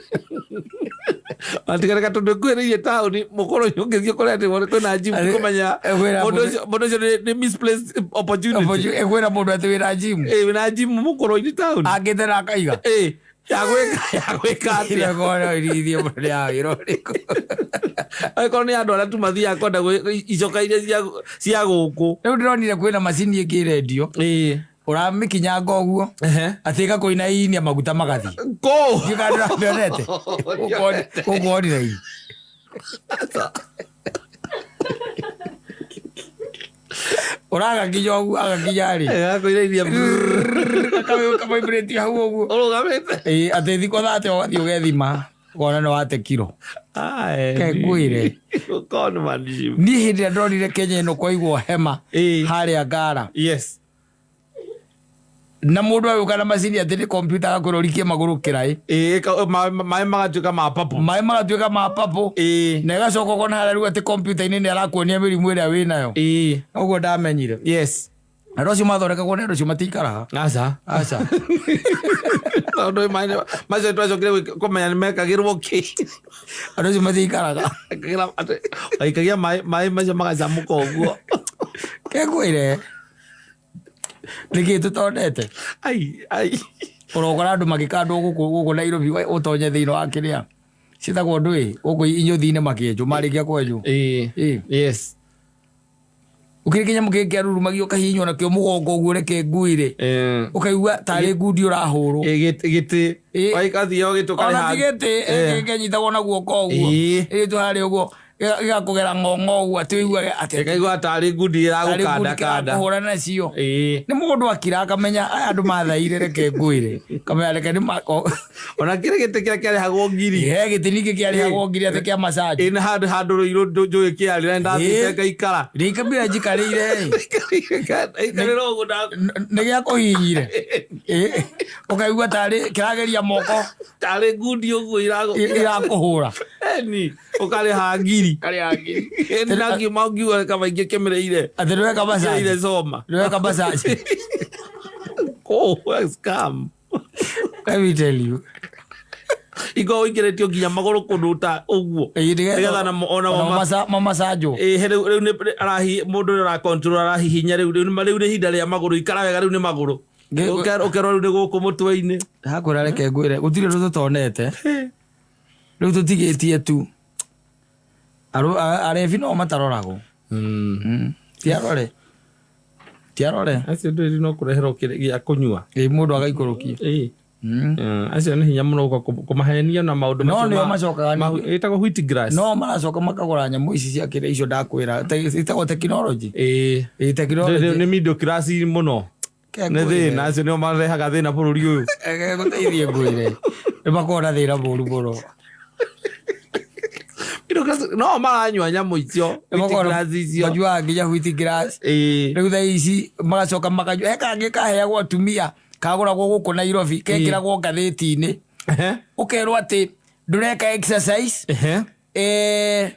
atigareka tondũ ĩkuhĩrĩirie taũni mũkorwo ũngĩthiĩ kũrĩa atĩ kwĩna jimu Atĩ- kũmenya eh, kwĩna mũndũ mũndũ- ũcio nĩ misplaced opportunity. Ĩkwĩra mũndũ atĩ wĩna jimu Ĩ, wĩna jimu mũkũrũ-inĩ taũni. angĩte na akaiga Ĩ, ya gwĩka atĩa? irithie mũno nĩ ya wĩra ũrĩkũ. Angĩkorwo nĩ andũ arĩa tu mathiaga kwenda icoka iria cia gũkũ. Rĩu ndĩronire kwĩna macini ĩngĩ ĩrendio Ĩ. ũramĩkinyanga ũguo Ehe. atĩ ĩgakũinainia maguta magathiĩ. Kũu. Ndiũĩ kana ndĩramĩonete. Gũkũ online. Ũragakinya ũguo agakinya rĩ Ĩgakũinainia kamaibrĩti hau ũguo. ũrũgamĩte. Ĩ, atĩ thikũ thate ũgathiĩ ũgethima ũkona nĩ wate kiro. Ae, Ke ngwĩre. Conmanship. Niĩ hĩndĩ ĩrĩa ndonire Kenya ĩno kwaigwo hema Ĩ. harĩa Ngara Yes. Na mũndũ agĩũka na macini atĩ nĩ kompiuta agakwĩra ũrikie magũrũ kĩraĩ. Ĩ, maĩ magatuĩka ma papo. Maĩ magatuĩka ma papo. Ĩ. Na ĩgacoka ũkona harĩa rĩu atĩ kompiuta-inĩ nĩ arakuonia mĩrimũ ĩrĩa wĩnayo. Ĩ. Ũguo ndamenyire. Yes. Andũ acio mathondekagwo nĩ andũ acio matikaraga. Aca. Aca. Tondũ maĩ macio twacokire kũmenya nĩ mekagĩrwo kĩ. Andũ acio matikaraga. Waikagia maĩ macio magacamũka ũguo. Kengwĩre nĩkĩ tũtonete. Ai, ai. Ũrokora andũ magĩkandwo gũkũ Nairobi ũtonye thĩinĩ wa kĩrĩa ciĩtagwo ndũĩ gũkũ inyũthi-inĩ makĩenjwo marĩkia kwenjwo. Ĩ. Ĩ. Yes. Ũkĩrĩ kĩnyamũ kĩngĩ kĩarurumagio ũkahihinywo nakĩo mũgongo ũguo reke nguire. Ĩ. Ũkaigua tarĩ ngundi ũrahũrwo. Ĩ, gĩtĩ. Ĩ. Waikathia gĩtĩ Ona ũkarĩha. ti gĩtĩ Ĩ. kĩnyitagwo na guoko ũguo. Ĩ. Ĩrĩtwo harĩa ũguo gĩgakũgera ng'ong'o ũguo atĩ ũiguage atĩ Ĩkaigua tarĩ ngundi tarĩ ngundi ĩragũkandakanda. kĩrakũhũra nacio. Ĩ. Nĩ mũndũ akira akamenya aya andũ mathaire reke ngwĩre. Kamenya reke nĩ mako. Ona kĩrĩ gĩtĩ kĩrĩa kĩarĩhagwo ngiri. He gĩtĩ ningĩ kĩarĩhagwo ngiri atĩ kĩa massage. Ĩ, na handũ rũirũ njũĩ kĩarĩ na ndathiĩte Ĩ. ngaikara. Ndĩikambira njikarĩire. Ngaikarĩra ũguo Nĩ gĩa kũhihinyire. Ĩ. Ũkaigua tarĩ kĩrageria moko tarĩ ngundi ũguo irakũhũra. Eni, ũkarĩha ngiri. Karĩha ngiri. Eni na ngiuma ngiuga kaba ingĩkĩmĩrĩire. Atĩ nĩweka massage. Kĩmĩrĩire coma. Nĩweka massage. Kũu, scam. Let me tell you. Ikoragwo ũingĩrĩtio nginya magũrũ kũndũ ta ũguo. Ĩ, nĩgetha- Nĩgetha ona ona mamacanjwo. Ĩ, he rĩu nĩ mũndũ ũrĩa ũracontrol arahihinya rĩu rĩu nĩ ihinda rĩa magũrũ ikara wega rĩu nĩ magũrũ. Ũkerwo rĩu nĩ gũkũ mũtwe-inĩ. Hakwĩra reke ngwĩre gũtirĩ ũndũ tũtonete rĩu tũtigĩtie tu arebi no mataroragwo. Ti arore ti arore. Acio ndũĩ no kũreherwo gĩa kũnyua. Ĩ, mũndũ agaikũrũkia. Ĩ. Acio nĩ hinya mũno gũka kũmahenia na maũndũ No macio nĩo macokaga ĩtagwo wheat grass. No maracoka makagũra nyamũ ici cia kĩrĩa icio ndakwĩra ĩtagwo technology. Ĩ. Ĩ, technology. Nĩ middle class mũno. Ke Nĩ ngwĩre. thĩna acio nĩo marehaga thĩna bũrũri ũyũ. Eke gũteithie ngwĩre nĩ makoragwo na thĩna mũru mũno. Middle class no maranyua nyamũ icio Nĩ wheat makoragwo grass icio. manyuaga nginya wheat grass. Ĩ. Rĩu thaa ici magacoka makanyua he kangĩ kaheagwo atumia kagũragwo gũkũ Nairobi kekĩragwo ngathĩti-inĩ. Ehe. Ũkerwo atĩ ndũreka exercise. Ehe.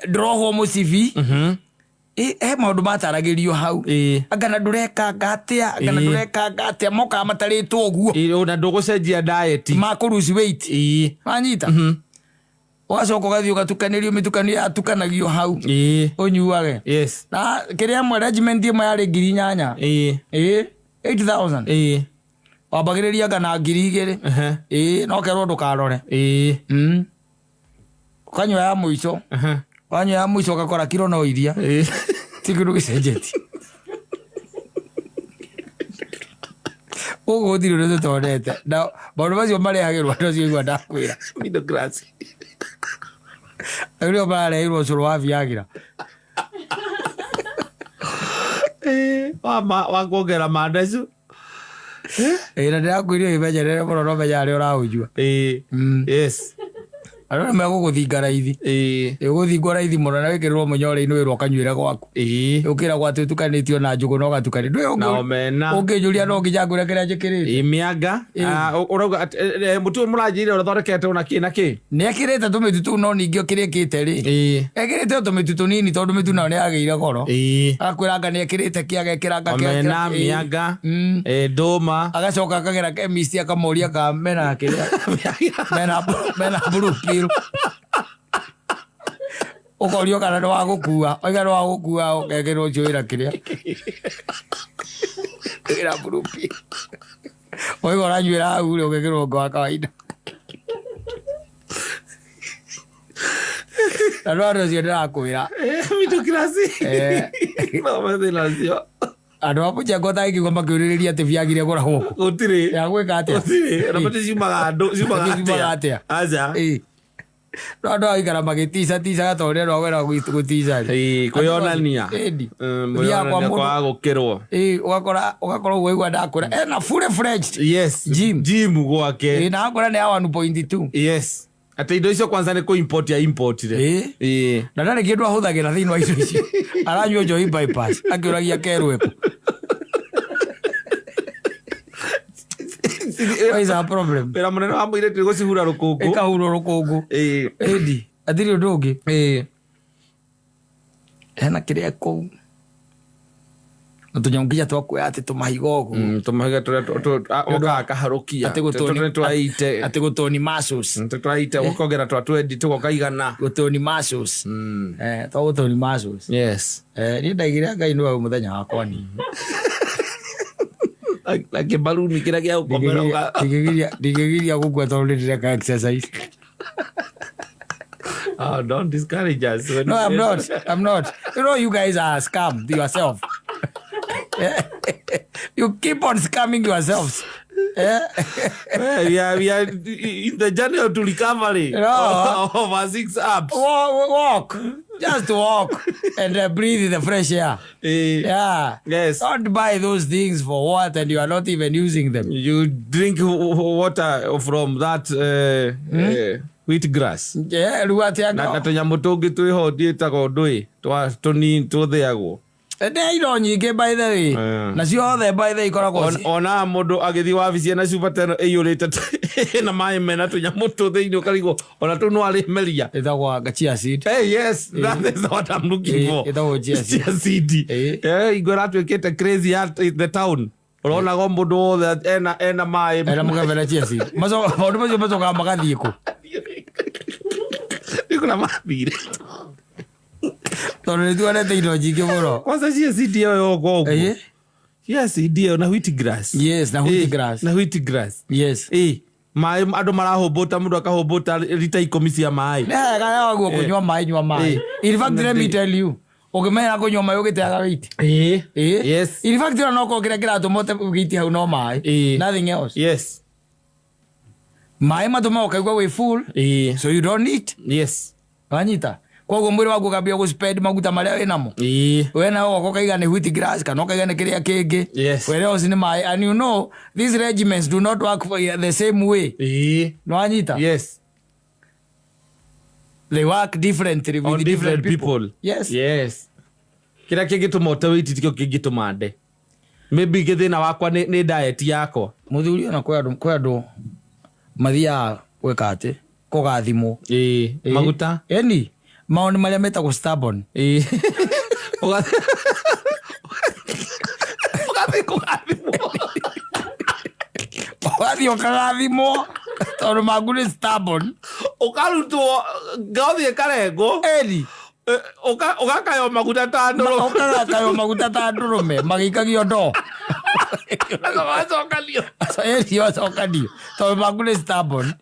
Ndũrohwo mũcibi. Ĩ, he maũndũ mataragĩrio hau. Ĩ. Angana ndũrekanga atĩa angana Ĩ. ndũrekanga atĩa mokaga matarĩtwo ũguo. Ĩ, na ndũgũcenjia diet. Ma kũ lose weight. Ĩ. Wanyita ũgacoka ũgathiĩ ũgatukanĩrio mĩtukanio yatukanagio hau. Ĩ. Ũnyuage. Yes. Na kĩrĩa ĩmwe regiment ĩmwe yarĩ 8,000. Ĩ. Ĩ, 8000. Ĩ. Wambagĩrĩria ngana 2,000. Ehe. Ĩ, no kerwo ndũkarore. Ĩ. Ũkanyua ya mũico. Ehe. Wanyua ya mũico ũgakora kiro no iria. Ĩ. Ti kĩndũ gĩcenjetie. Gũkũ gũtirĩ ũndũ tũtonete na maũndũ macio marehagĩrwo andũ acio igua ndakwĩra. Middle class. Rĩu nĩo marareheirwo ũcũrũ wa Viagra. Ĩ, wa kuongerera mandacu. Ĩ, na ndĩrakwĩrire wĩmenyerere mũno no menya harĩa ũraũnyua. Ĩ. Yes. Andũ nĩ megũgũthinga raithi. Ũgũthingwo raithi mũno na wĩkĩrĩrwo mũnyore-inĩ wĩrwo ũkanyuĩre gwaku. Ũkĩragwo atĩ ũtukanĩtio na njũgũ na ũgatukania. Ndũĩ Na omena. Ũngĩnjũria no nginya ngwĩre kĩrĩa njĩkĩrĩte. Ĩ mĩanga. Ah, ũrauga atĩ, mũtu ũyũ mũranjĩire ũrathondekete na kĩ na kĩ? Nĩ ekĩrĩte tũmĩtu tũu no ningĩ kĩrĩa ĩkĩte rĩ. Ekĩrĩte o tũmĩtu tũnini tondũ mĩtu nayo nĩ yagĩire goro. Agakwĩra anga nĩ ekĩrĩte kĩ agekĩra anga kĩ Omena, agekĩra- mĩanga, ndũma. Agacoka akagera chemist akamoria ka mena kĩrĩa mena blue pill. Ũkorio kana nĩ wa gũkua, oiga nĩ wa gũkua ũkekĩrwo ũcio wĩra kĩrĩa. Wĩra blue pill. Oiga ũranyuĩra hau rĩ ũgekĩrwo ũngĩ wa kawaida. Na no andũ acio ndĩrakwĩra. Middle class. No mathĩna acio. Andũ a mũchengo ũtangĩigua makĩũrĩrĩria atĩ biagire gũragwo kũ. Gũtirĩ. Ya gwĩka atĩa? Gũtirĩ. Na mati ciumaga andũ, ciumaga Ciumaga atĩa? atĩa? Aca. Ĩ. No andũ agaikara magĩtica ticaga ta ũrĩa andũ agwĩra gũtica rĩ. Ĩ, kwĩyonania. Ĩni. Thiaga kwa Mwĩyonania mũndũ. kwaga gũkĩrwo. Ĩ, ũgakora ũguo waigua ndakwĩra ena fully fledged. Yes. Gym. Gym gwake. Ĩ, na akwĩra nĩ ya 1.2. Yes. Atĩ indo icio kwanza nĩ kũ-import ya importire. Ĩ. Ĩ. Na ndarĩ kĩndũ ahũthagĩra thĩinĩ wa indo icio. Aranyua njohi bypass akĩũragia kerwo ĩkũ. What is our problem? Wĩra mũnene wa mũirĩtu nĩ gũcihura rũkũngũ. Ĩkahurwo rũkũngũ. Ĩ. Ĩndi, hatirĩ ũndũ ũngĩ. Ĩ. Hena kĩrĩa kũu. Na tũnyamũ nginya twa kuoya atĩ tũmahiga ũguo. Tũmahiga tũrĩa ũkaga kaharũkia. Atĩ gũtoni- Tũrĩa twaite. Atĩ gũtoni muscles. Tũrĩa twaite ũkongera twa twendi tũgoka igana. Gũtoni muscles. Twa gũtoni muscles. Yes. Niĩ ndaigire Ngai nĩwe mũthenya wakwa niĩ. Na kĩmbaruni kĩrĩa gĩa gũkomera Ndingĩgiria gũkua tondũ nĩ ndĩreka exercise. Oh, don't discourage us. No, I'm not. I'm not. You know, you guys are scammed yourself. You keep on scamming yourselves. We are in the journey to recovery. No. Of our 6 apps. Walk. Just walk and breathe the fresh air. Yeah. Yes. Don't buy those things for what and you are not even using them. You drink water from that wheat grass. Yeah, rĩu atĩ Na tũnyamũ tũngĩ twĩho ndiĩtagwo ndũĩ tũnini tũthĩagwo. Nĩ indo nyingĩ by the way. Na ciothe by the way ikoragwo Ona mũndũ agĩthiĩ wabici ena cuba ta ĩno ĩiyũrĩte na maĩ mena tũnyamũ tũ thĩinĩ ũkarigwo ona tũu no arĩmeria. Ĩtagwo chia seed. Hey, yes, that is what I'm looking for. Ĩtagwo chia seed. Chia seed. Ingo ĩratuĩkĩte crazy at the town. Ũronaga mũndũ wothe ena maĩ. Ena mũgebe na chia seed. Maũndũ macio macokaga magathiĩ kũ? Nĩ kũrĩa mathire. Tondũ nĩ tuonete indo nyingĩ mũno. Kwanza chia seed ĩyo yoka ũguo. Chia seed ĩyo na wheat grass. Yes, na wheat grass. Na wheat grass. Yes. Maĩ andũ marahũmbũta, mũndũ akahũmbũta rita 10 cia maĩ. Nĩ wega waguo kũnyua maĩ, nyua maĩ. In fact, let me tell you, ũngĩmenyera kũnyua maĩ ũgĩteaga weight. Yes. In fact, ona okorwo kĩrĩa kĩratũma ũte weight hau no maĩ. Nothing else. Yes. Maĩ matũmaga ũkaigua wĩ full. So you don't need. Yes. Wanyita? Koguo mwĩrĩ waku ũkambia gũ-spend maguta marĩa wĩnamo. We nawe ũgoka ũkaiga nĩ wheat grass kana ũkaiga nĩ kĩrĩa kĩngĩ. Yes. Whereas nĩ maĩ. And you know, these regimens do not work for the same way. Nĩwanyita? Yes. They work differently with On different people. Yes. Yes. Kĩrĩa kĩngĩtũma ũte weight tikĩo kĩngĩtũma nde. Maybe gĩthĩna wakwa nĩ diet yakwa. Mũthuri ona kwĩ andũ mathiaga gwĩka atĩ kũgathimwo. Maguta. Eni, maũndũ marĩa metagwo stubborn. Ũgathiĩ kũgathimwo. Ũgathiĩ ũkagathimwo tondũ maku nĩ stubborn. Ũkarutwo ngothi ĩkarengwo. Eni. Ũgakaywo maguta ta ndũrũme. Ũgakaywo maguta ta ndũrũme magĩikagio ndoo. Wacokanio. Eni wacokanio tondũ maku nĩ stubborn.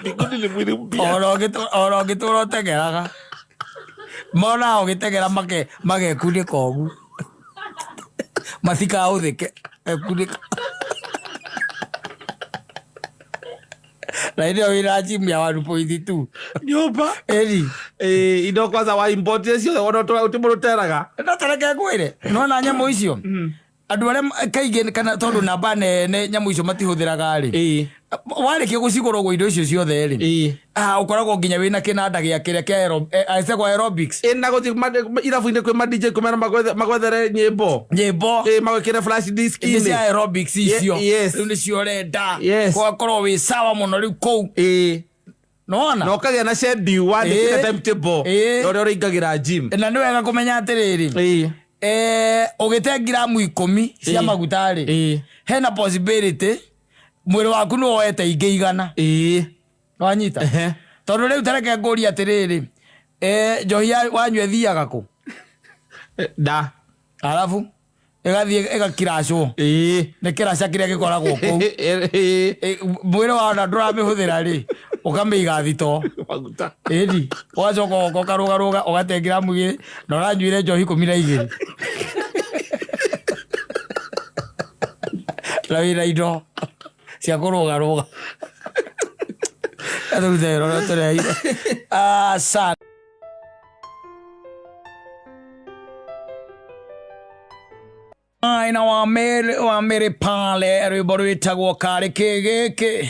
Mbinguni nĩ mwĩrĩ mpya. Oro ũngĩtũra ũteng'eraga. Monaga ũgĩteng'era magekunĩka ũguo. Matikaũthĩke. Ekunĩka. Na hĩndĩ ĩyo wĩna gym ya 1.2. Nyũmba. Eni. Indo kwanza wa import ciothe ona ũtĩ mũndũ ũteraga. No ta reke ngwĩre. Nĩwona nyamũ icio? Andũ arĩa kaingĩ kana tondũ namba nene nyamũ icio matihũthĩraga rĩ, warĩkia gũcigũra ũguo indo icio ciothe rĩ, ũkoragwo nginya wĩna kĩnanda gĩa kĩrĩa kĩa ĩtagwo aerobics. Ĩ, na gũthiĩ irabu-inĩ kwĩ ma DJ kũmera magwethere nyĩmbo. Nyĩmbo. Ĩ, magwĩkĩre flash disk nĩ inĩ. cia aerobics icio. Rĩu nĩcio ũrenda. Gũgakorwo wĩ sawa mũno rĩu kũu. Nĩwona? Na ũkagĩa na schedule wandĩkĩte timetable ya ũrĩa ũrĩingagĩra gym. Na nĩ wega kũmenya atĩrĩrĩ, ũgĩte ngiramu 10 cia maguta rĩ, hena possibility mwĩrĩ waku nĩ woete ingĩ 100. Wanyita? Tondũ rĩu ta reke ngũrie atĩrĩrĩ, njohi wanyua ĩthiaga kũ? Nda. Arabu ĩgathiĩ ĩgakiracwo. Nĩ kĩraca kĩrĩa gĩkoragwo kũu. Mwĩrĩ wona ndũramĩhũthĩra rĩ, ũkamĩiga thito. Maguta. Ĩni, ũgacoka ũgoka ũkarũgarũga, ũgate ngiramu 2, na ũranyuire njohi 12. Na wĩna indo cia kũrũgarũga. Tũrute wĩra ũrĩa tũreheire. Asante. Aina wa Mary, wa Mary pale rwĩmbo rwĩtagwo karĩ kĩ gĩkĩ.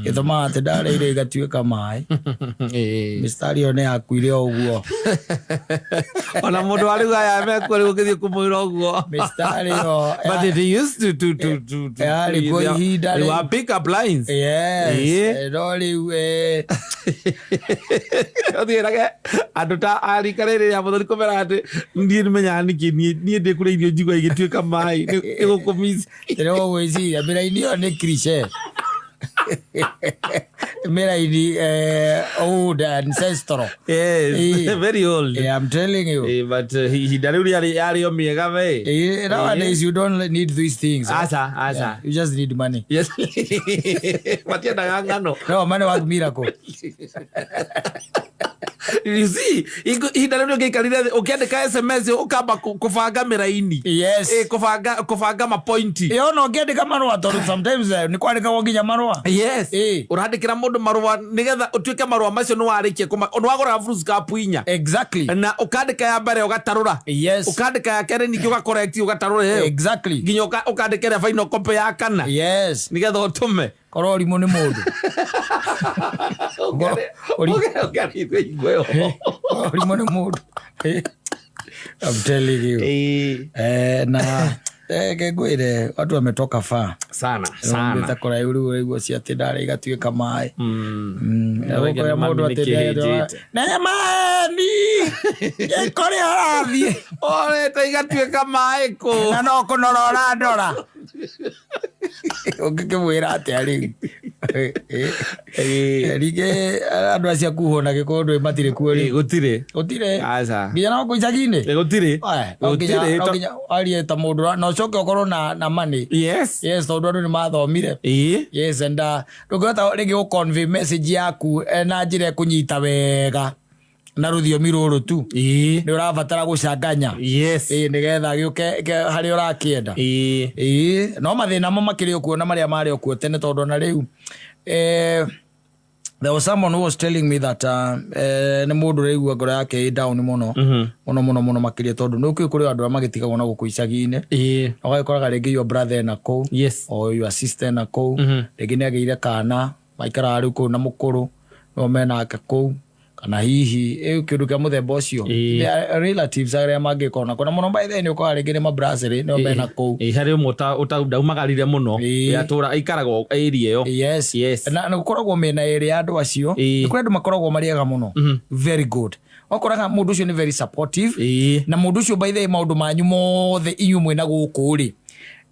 Gĩtũmaga atĩ ndarĩire igatuĩka maĩ. Mistari ĩyo nĩ yakuire o ũguo. Ona mũndũ wa rĩu aya mekuo rĩu ũngĩthiĩ kũmwĩra ũguo. Mistari ĩyo But they used to, to, to, to, to, yarĩ kuo ihinda they rĩu. were pick up lines. Yes. No rĩu, Ũthiĩrage andũ ta arika rĩrĩ rĩa mũthoni kũmera atĩ niĩ nĩmenyaga nĩkĩ niĩ ndĩ kũrĩa irio njigua igĩtuĩka maĩ, nĩ gũkũmiss. Rĩu ũgwĩciria mĩraini ĩyo nĩ cliché. Mĩraini, old ancestral. Yes, very old. Yeah, I'm telling you. But ihinda rĩu yarĩ o mĩega we. Nowadays you don't need these things. Aca, aca. Yeah, you just need money. Yes. Matiendaga ng'ano. No, money work miracle. You see, ihinda rĩu ũngĩikarire thĩ, ũkĩandĩka SMS ũkamba kũbanga mĩraini. Yes. Kũbanga mapointi. Ona ũngĩandĩka marũa tondũ sometimes, nĩ kwandĩkagwo nginya marũa. Yes. Ũrandĩkĩra mũndũ marũa nĩgetha ũtuĩke marũa macio nĩ warĩkia nĩ wagũraga fruits cup 4. Exactly. Na ũkandĩka ya mbere ũgatarũra. Yes. Ũkandĩka ya kerĩ ningĩ ũgacorrect ũgatarũra ĩyo. Exactly. Nginya ũkandĩka ĩrĩa final copy ya kana. Yes. Nĩgetha ũtũme. Korwo ũrimũ nĩ mũndũ. Ũrimũ nĩ mũndũ. I'm telling you. Na, ngwĩre, watu wametoka far. Sana, Nĩ sana. kũraihu rĩu ũraigua cia atĩ ndarĩ igatuĩka maĩ. Nĩ Kũrĩa mũndũ mami atĩ nĩ ndarĩ kĩhĩnjĩte. na maĩ, kũrĩa ũrathiĩ. Orete igatuĩka maĩ kũ? Na no kũnora ũrandora. Ũngĩkĩmwĩra atĩa rĩu? Rĩngĩ andũ acio akuhwo na gĩkũyũ ndũĩ matirĩ kuo rĩu. Gũtirĩ. Gũtirĩ. Aca. Nginya no kũu icagi-inĩ? Gũtirĩ. No Gũtirĩ. nginya warie ta mũndũ na ũcoke ũkorwo na money. Yes. Yes, tondũ andũ nĩ mathomire. Yes, and ndũngĩhota rĩngĩ gũ convey message yaku na njĩra ĩkũnyita wega na rũthiomi rũrũ tu. Nĩ ũrabatara gũcanganya. Yes. Nĩgetha gĩũke harĩa ũrakĩenda. No mathĩna mo makĩrĩ o kuo na marĩa marĩ o kuo tene tondũ ona rĩu, there was someone who was telling me that nĩ mũndũ ũraigua ngoro yake ĩ down mũno. Mũno, mũno, mũno makĩria tondũ nĩ ũkĩũĩ kũrĩ andũ arĩa magĩtigagwo na gũkũ icagi-inĩ. Ũgagĩkoraga rĩngĩ your brother ena kũu. Or your sister ena kũu. Rĩngĩ nĩ agĩire kana, maikaraga rĩu kũu na mũkũrũ, nĩo menake kũu. Kana hihi, kĩndũ kĩa mũthemba ũcio. There are relatives arĩa mangĩkorwo na kũu. Na mũno by then ũkoraga rĩngĩ nĩ mabrasserie, nĩo mena kũu. Harĩ ũmwe ndaumagarire mũno. Atũra, aikaraga o area ĩyo. Yes. Yes. Na gũkoragwo mĩena ĩrĩ ya andũ acio. Nĩ kũrĩ andũ makoragwo marĩ ega mũno. Very good. Wakoraga mũndũ ũcio nĩ very supportive. Na mũndũ ũcio by the way maũndũ manyu mothe inyuĩ mwĩna gũkũ rĩ,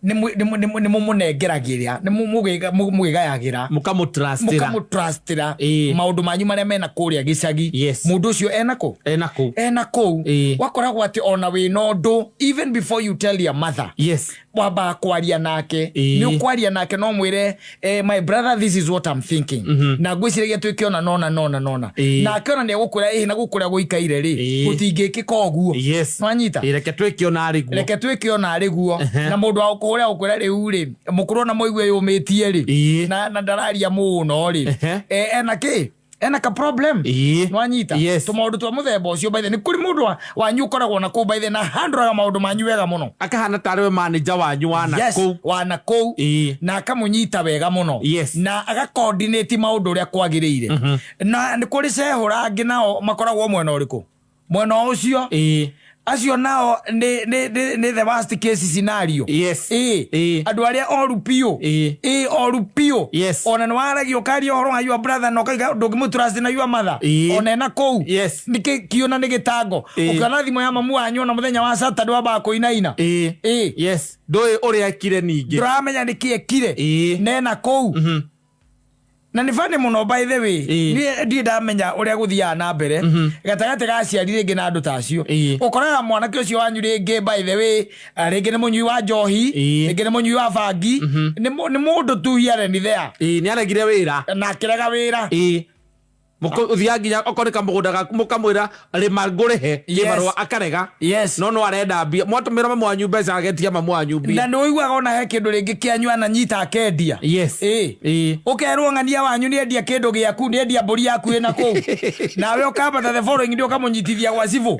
nĩ mũmũnengeragĩra, nĩ mũgĩgayagĩra. Mũkamũtrustĩra. Mũkamũtrustĩra. Maũndũ manyu marĩa mena kũrĩa gĩcagi. Yes. Mũndũ ũcio ena kũ? Ena kũu. Ena kũu. Wakoragwo atĩ ona wĩna ũndũ, even before you tell your mother. Yes. Wambaga kwaria nake. Nĩ ũkwaria nake no mwĩre, my brother, this is what I'm thinking. Na ngwĩciragia twĩke ona nona, nona, nona. Nake ona nĩ egũkwĩra, na gũkũ ũrĩa gũikaire rĩ, gũtingĩkĩka ũguo. Yes. Nwanyita? Reke twĩke ona arĩ guo. Reke twĩke ona arĩ guo. Na mũndũ wa gũkũhũra egũkwĩra rĩu rĩ, mũkũrũ ona mũigue yũmĩtie rĩ. Na ndararia mũno rĩ. Ena kĩ? Ena ka problem. Ĩĩ. Nwanyita? Yes. Tũmaũndũ twa mũthemba ũcio, by the, nĩ kũrĩ mũndũ wanyu ũkoragwo na kũu, by the, na handũraga maũndũ manyu wega mũno. Akahana tarĩ we manager wanyu wana kũu. Wana kũu. Na akamũnyita wega mũno. Na agacoordinate maũndũ ũrĩa kwagĩrĩire. Na nĩ kũrĩ cehũra angĩ nao makoragwo mwena ũrĩkũ, mwena ũcio. Acio nao nĩ the worst case scenario. Andũ arĩa oru biũ. Ĩĩ, oru biũ. Ona nĩ waragia, ũkaria ũhoro wa your brother na ũkaiga ndũngĩmũtrust na your mother. Ona ena kũu. Nĩ kĩona nĩ gĩtango. Ũkĩona thimũ ya mamu wanyu ona mũthenya wa Saturday wambaga kũinaina. Yes, ndũĩ ũrĩa ekire ningĩ. Ndũramenya nĩkĩ ekire. Nena kũu na nĩ bani mũno, by the way. Niĩ ndirĩ ndamenya ũrĩa gũthiaga na mbere gatagatĩ ga aciari rĩngĩ na andũ ta acio. Ũkoraga mwanake ũcio wanyu rĩngĩ, by the way, rĩngĩ nĩ mũnyui wa njohi, rĩngĩ nĩ mũnyui wa bangi, nĩ mũndũ tu here and there. Ĩĩ, nĩ aregire wĩra. Na akĩrega wĩra. Ũthiaga nginya okorwo nĩ kamũgũnda gaku, mũkamwĩra rĩma ngũrĩhe kĩbarũa, akarega. No no arenda mbia. Mwatũmĩra mamu wanyu mbeca, agetia mamu wanyu mbia. Na nĩ ũiguaga ona he kĩndũ rĩngĩ kĩanyu ananyita akendia. Ũkerwo ng'ania wanyu nĩ endia kĩndũ gĩaku, nĩ endia mbũri yaku ĩna kũu, nawe ũkambata the following day ũkamũnyitithia gwa cibũ.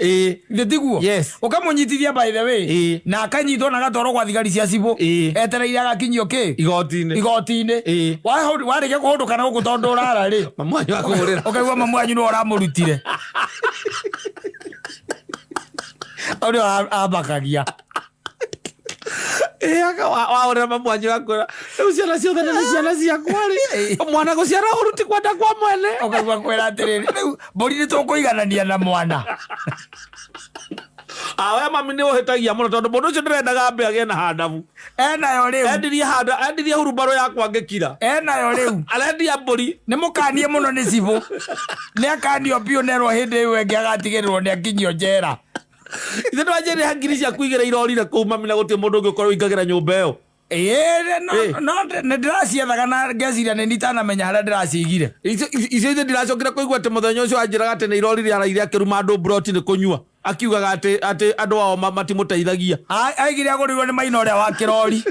Githĩ tiguo? Yes. Ũkamũnyitithia, by the way. Na akanyitwo na agatwarwo gwa thigari cia cibũ. Etereire agakinyio kĩ? Igoti-inĩ. Igoti-inĩ. Warĩkia kũhũndũka na gũkũ tondũ ũrara rĩ, Mamu wanyu akũhũrĩra. Ũkaigua mamu wanyu nĩwe ũramũrutire. Hau nĩho ambakagia. Wahũrĩra mamu wanyu akwĩra, rĩu ciana ciothe nĩ ciana ciakwa rĩ, mwana gũciara ũru ti kwenda kwa mwene. Ũkaigua kwĩra atĩrĩrĩ, rĩu mbũri nĩ tũkũiganania na mwana. Awe mami nĩ ũhĩtagia mũno, tondũ mũndũ ũcio ndĩrendaga ambe agĩe na handabu. Enayo rĩu. Endirie handa, endirie hurumbarũ yakwa ngĩkira. Enayo rĩu. Arendia mbũri. Nĩ mũkanie mũno nĩ cibũ, nĩ akanio biũ, nerwo hĩndĩ ĩyo ĩngĩ agatigĩrĩrwo nĩ akinyio njera. Ithe ndwanjĩrĩha ngiri ciaku igĩrĩ irorire kũu, mami, na gũtirĩ mũndũ ũngĩ ũkorwo ũingagĩra nyũmba ĩyo. Ĩĩ, no no nĩ ndĩraciethaga na ngeciria nĩ itanamenya harĩa ndĩracigire. Icio ithe ndiracokire kũigua atĩ mũthenya ũcio anjĩraga atĩ nĩ irorire, araire akĩruma andũ mburoti nĩ kũnyua, akiugaga atĩ andũ ao matimũteithagia. Aigire agũrĩirwo nĩ maina ũrĩa wa kĩrori.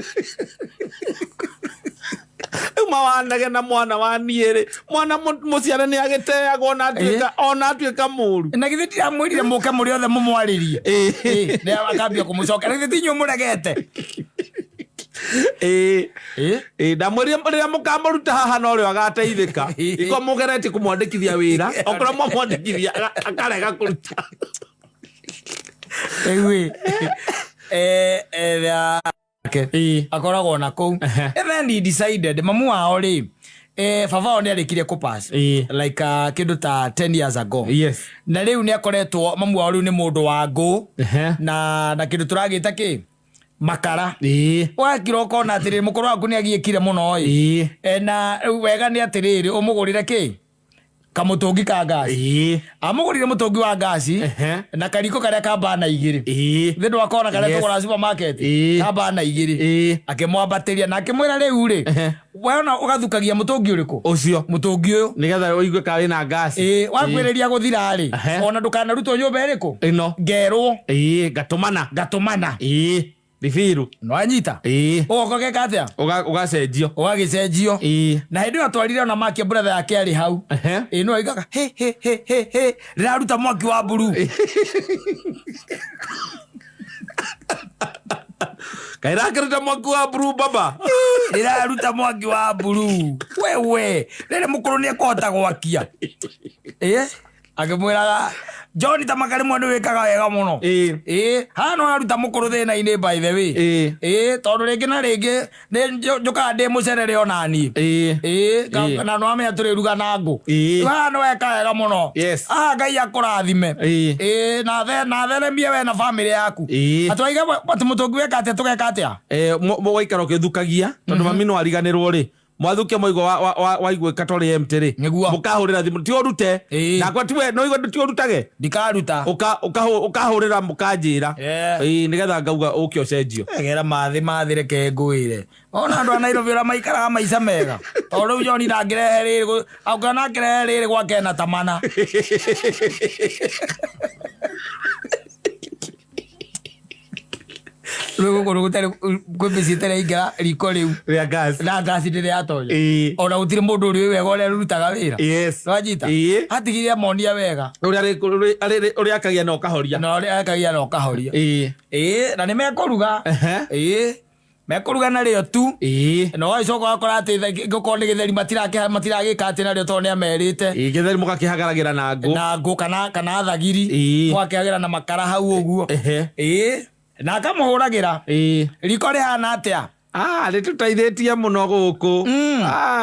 Rĩu mawanage na mwana wa niĩ rĩ, mwana mũciare nĩ agĩteagwo ona atuĩka mũru. Na githĩ ndiramwĩrire mũke mũrĩ othe mũmwarĩrie? Nĩ akambia kũmũcokera, githĩ ti inyuĩ mũregete? Ĩĩ, ndamwĩrire rĩrĩa mũkamũruta haha no rĩo agateithĩka. Iko mũgeretie kũmwandĩkithia wĩra, okorwo mwamwandĩkithia akarega kũruta. Rĩu ĩ, akoragwo na kũu. And then he decided, mamu wao rĩ, baba wao nĩ arĩkirie kũpass like kĩndũ ta 10 years ago. Na rĩu nĩ akoretwo, mamu wao rĩu nĩ mũndũ wa ngũ na kĩndũ tũragĩta kĩ makara. Wakira ũkona atĩrĩrĩ, mũkũrũ waku nĩ agiĩkire mũno ĩ. Na rĩu wega nĩ atĩrĩrĩ, ũmũgũrĩre kĩ kamũtũngi ka ngasi. Amũgũrire mũtũngi wa ngasi na kariko karĩa ka bana 2. Thĩ ndwakona karĩa tũgũra supermarket? Ka bana 2. Akĩmwambatĩria na akĩmwĩra, rĩu rĩ, wona ũgathukagia mũtũngi ũrĩkũ? Ũcio. Mũtũngi ũyũ. Nĩgetha ũigue ka wĩna ngasi. Ĩĩ, wakwĩrĩria gũthira rĩ, ona ndũkanarutwo nyũmba ĩrĩkũ. Ĩno. Ngerwo. Ngatũmana. Ngatũmana. Ĩĩ, ribiru. Nwanyita? Ũgoka ũgeka atĩa? Ũgacenjio. Ũgagĩcenjio. Na hĩndĩ ĩyo atwarire ona makia brother yake arĩ hau. Ĩĩ, no aigaga he he he he he, rĩraruta mwaki wa mburu. Kaĩ rakĩruta mwaki wa mburu, baba? Rĩraruta mwaki wa mburu wewe, rĩrĩ mũkũrũ nĩ ekũhota gwakia. Ĩ akĩmwĩraga, John, ta makarĩmwe nĩ wĩkaga wega mũno. Ĩĩ, haha no aruta mũkũrũ thĩna-inĩ, by the way. Ĩĩ, tondũ rĩngĩ na rĩngĩ nĩ njũkaga ndĩ mũcerere onaniĩ. Ĩĩ, na nĩwamenya tũrĩruga na ngũ. Haha nĩ weka wega mũno. Haha Ngai akũrathime. Ĩĩ, na theremie we na bamĩrĩ yaku. Atĩ waiga atĩ mũtũngi weka atĩa, tũgeka atĩa? Mũgaikara ũkĩthukagia, tondũ mami no ariganĩrwo rĩ, mwathukia mwaigua waiguĩka twarĩ empty rĩ, mũkahũrĩra thimũ, ti ũrute. Nakwa tiwe no igua, ti ũrutage. Ndikaruta. Ũkahũrĩra mũkanjĩra. Ĩĩ, nĩgetha ngauga ũke ũcenjio. Egera mathĩ mathĩ, reke ngwĩre, ona andũ a Nairobi ũrĩa maikaraga maica mega, tondũ rĩu John ndangĩrehe rĩrĩ, angĩona akĩrehe rĩrĩ gwake na tamana. Rĩu gũkũ gũtarĩ kwĩ mĩciĩ ĩtarĩ yaingĩra riko rĩu Rĩa gas. Na ngasi ndĩrĩ yatonya. Ona gũtirĩ mũndũ ũrĩ wega ũrĩa rũrutaga wĩra. Nwanyita? Atigire amonia wega. Ũrĩa ũrĩa akagia na ũkahoria. Na ũrĩa akagia na ũkahoria. Ĩĩ, na nĩ mekũruga. Ĩĩ, mekũruga narĩo tu. Na ũgagĩcoka ũgakora atĩ gũkorwo nĩ gĩtheri matiragĩka atĩ narĩo tondũ nĩ amerite. Ĩĩ, gĩtheri mũgakĩhagaragĩra na ngũ. Na ngũ kana thagiri. Mũgakĩhagĩra na makara hau ũguo. Ĩĩ, na akamũhũragĩra. Riko rĩhana atĩa? Ah, rĩtũteithĩtie mũno gũkũ.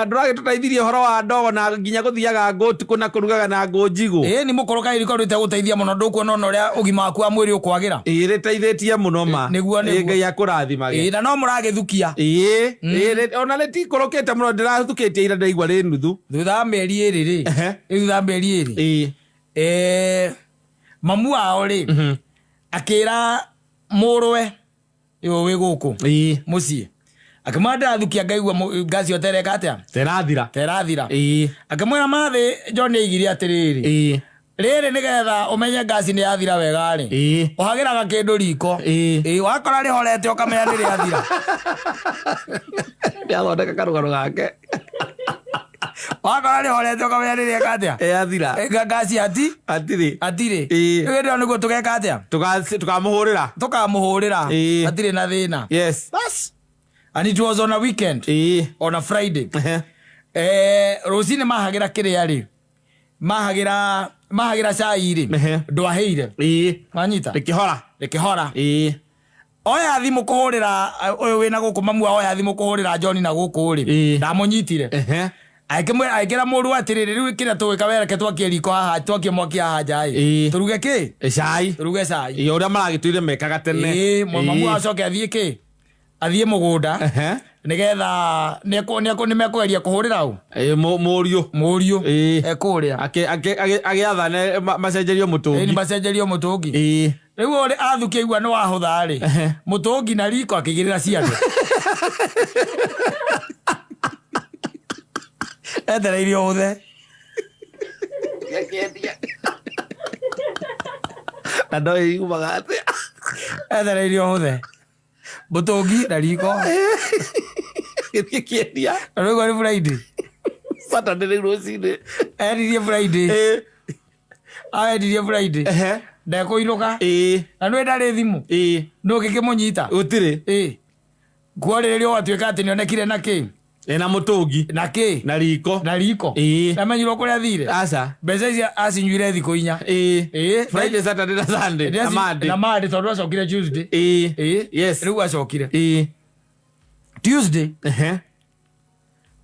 Ndũragĩtũteithirie ũhoro wa ndogo na nginya gũthiaga ngũ ũtukũ na kũrugaga na ngũ njigũ. Ĩĩ, nĩ mũkũrũ kaĩ riko rĩtegũteithia mũno, ndũkuona ona ũrĩa ũgima waku wa mwĩrĩ ũkwagĩra. Ĩĩ, rĩteithĩtie mũno ma. Nĩguo, nĩguo. Ĩĩ, Ngai akũrathimage. Ĩĩ, na no mũragĩthukia. Ĩĩ, ĩĩ, ona rĩtikũrũkĩte mũno, ndĩrathukĩtie ira ndaigua rĩ nuthu. Thutha wa mĩeri ĩrĩ rĩ, thutha wa mĩeri ĩrĩ. Mamu wao rĩ, akĩra mũrũwe ũyũ wĩ gũkũ mũciĩ, akĩmwĩra ndĩrathukia ngaigua ngasi ĩyo tereka atĩa? Terathira. Terathira. Akĩmwĩra mathĩ John aigire atĩrĩrĩ, rĩrĩ nĩgetha ũmenye ngasi nĩ yathira wega rĩ, ũhagĩraga kĩndũ riko. Ĩĩ, wakora rĩhorete ũkamenya nĩ rĩathira. Nĩathondeka karũgano gake. Wakora rĩhorete ũkamenya nĩ rĩeka atĩa? Yathira. Ngasi Hatirĩ. Hatirĩ. Rĩu hĩndĩ ĩyo nĩguo tũgeka atĩa? Tũkamũhũrĩra. Tũkamũhũrĩra. Hatirĩ na thĩna. Bas. And it was on a weekend. On a Friday. Rũcinĩ mahagĩra kĩrĩa rĩ? Mahagĩra cai rĩ? Ndwahĩire. Wanyita? Rĩkĩhora. Rĩkĩhora. Oya thimũ kũhũrĩra ũyũ wĩna gũkũ mamu wao, oya thimũ kũhũrĩra John na gũkũ rĩ. Ndamũnyitire. Akĩmwĩra, akĩra mũrũ atĩrĩrĩ, rĩu kĩrĩa tũgwĩka wega, reke twakie riko haha, twakie mwaki haha nja ĩ. Tũruge kĩ? Cai. Tũruge cai. Ĩĩ, ũrĩa maragĩtũire mekaga tene. Ĩĩ, mamu acoke athiĩ kĩ? Athiĩ mũgũnda. Nĩgetha nĩmekũgeria kũhũrĩra ũ? Ĩĩ, mũriũ. Mũriũ. Ekũrĩa. Agĩathane macenjerio mũtũngi. Ĩĩ, macenjerio mũtũngi. Rĩu ũrĩ athukia igua nĩ wahũtha rĩ. Mũtũngi na riko akĩigĩrĩra ciande. Etereire ũhũthe. Na ndoĩ yumaga atĩa. Etereire ũhũthe. Mũtũngi na riko. Gĩthiĩ kĩendia. Na rĩu nĩ Friday. Saturday rĩu rũcinĩ. Endirie Friday. Aendirie Friday. Ndekũinũka. Na nĩwe ndarĩ thimũ. Nũ ũngĩkĩmũnyita? Gũtirĩ. Kuorĩrĩria ũgatuĩka atĩ nĩonekire na kĩ? Na mũtũngi. Na kĩ? Na riko. Na riko. Namenyirwo kũrĩa athire? Aca. Mbeca icio acinyuire thikũ inya. Friday, Saturday na Sunday. Na Monday. Na Monday tondũ acokire Tuesday. Rĩu acokire. Tuesday.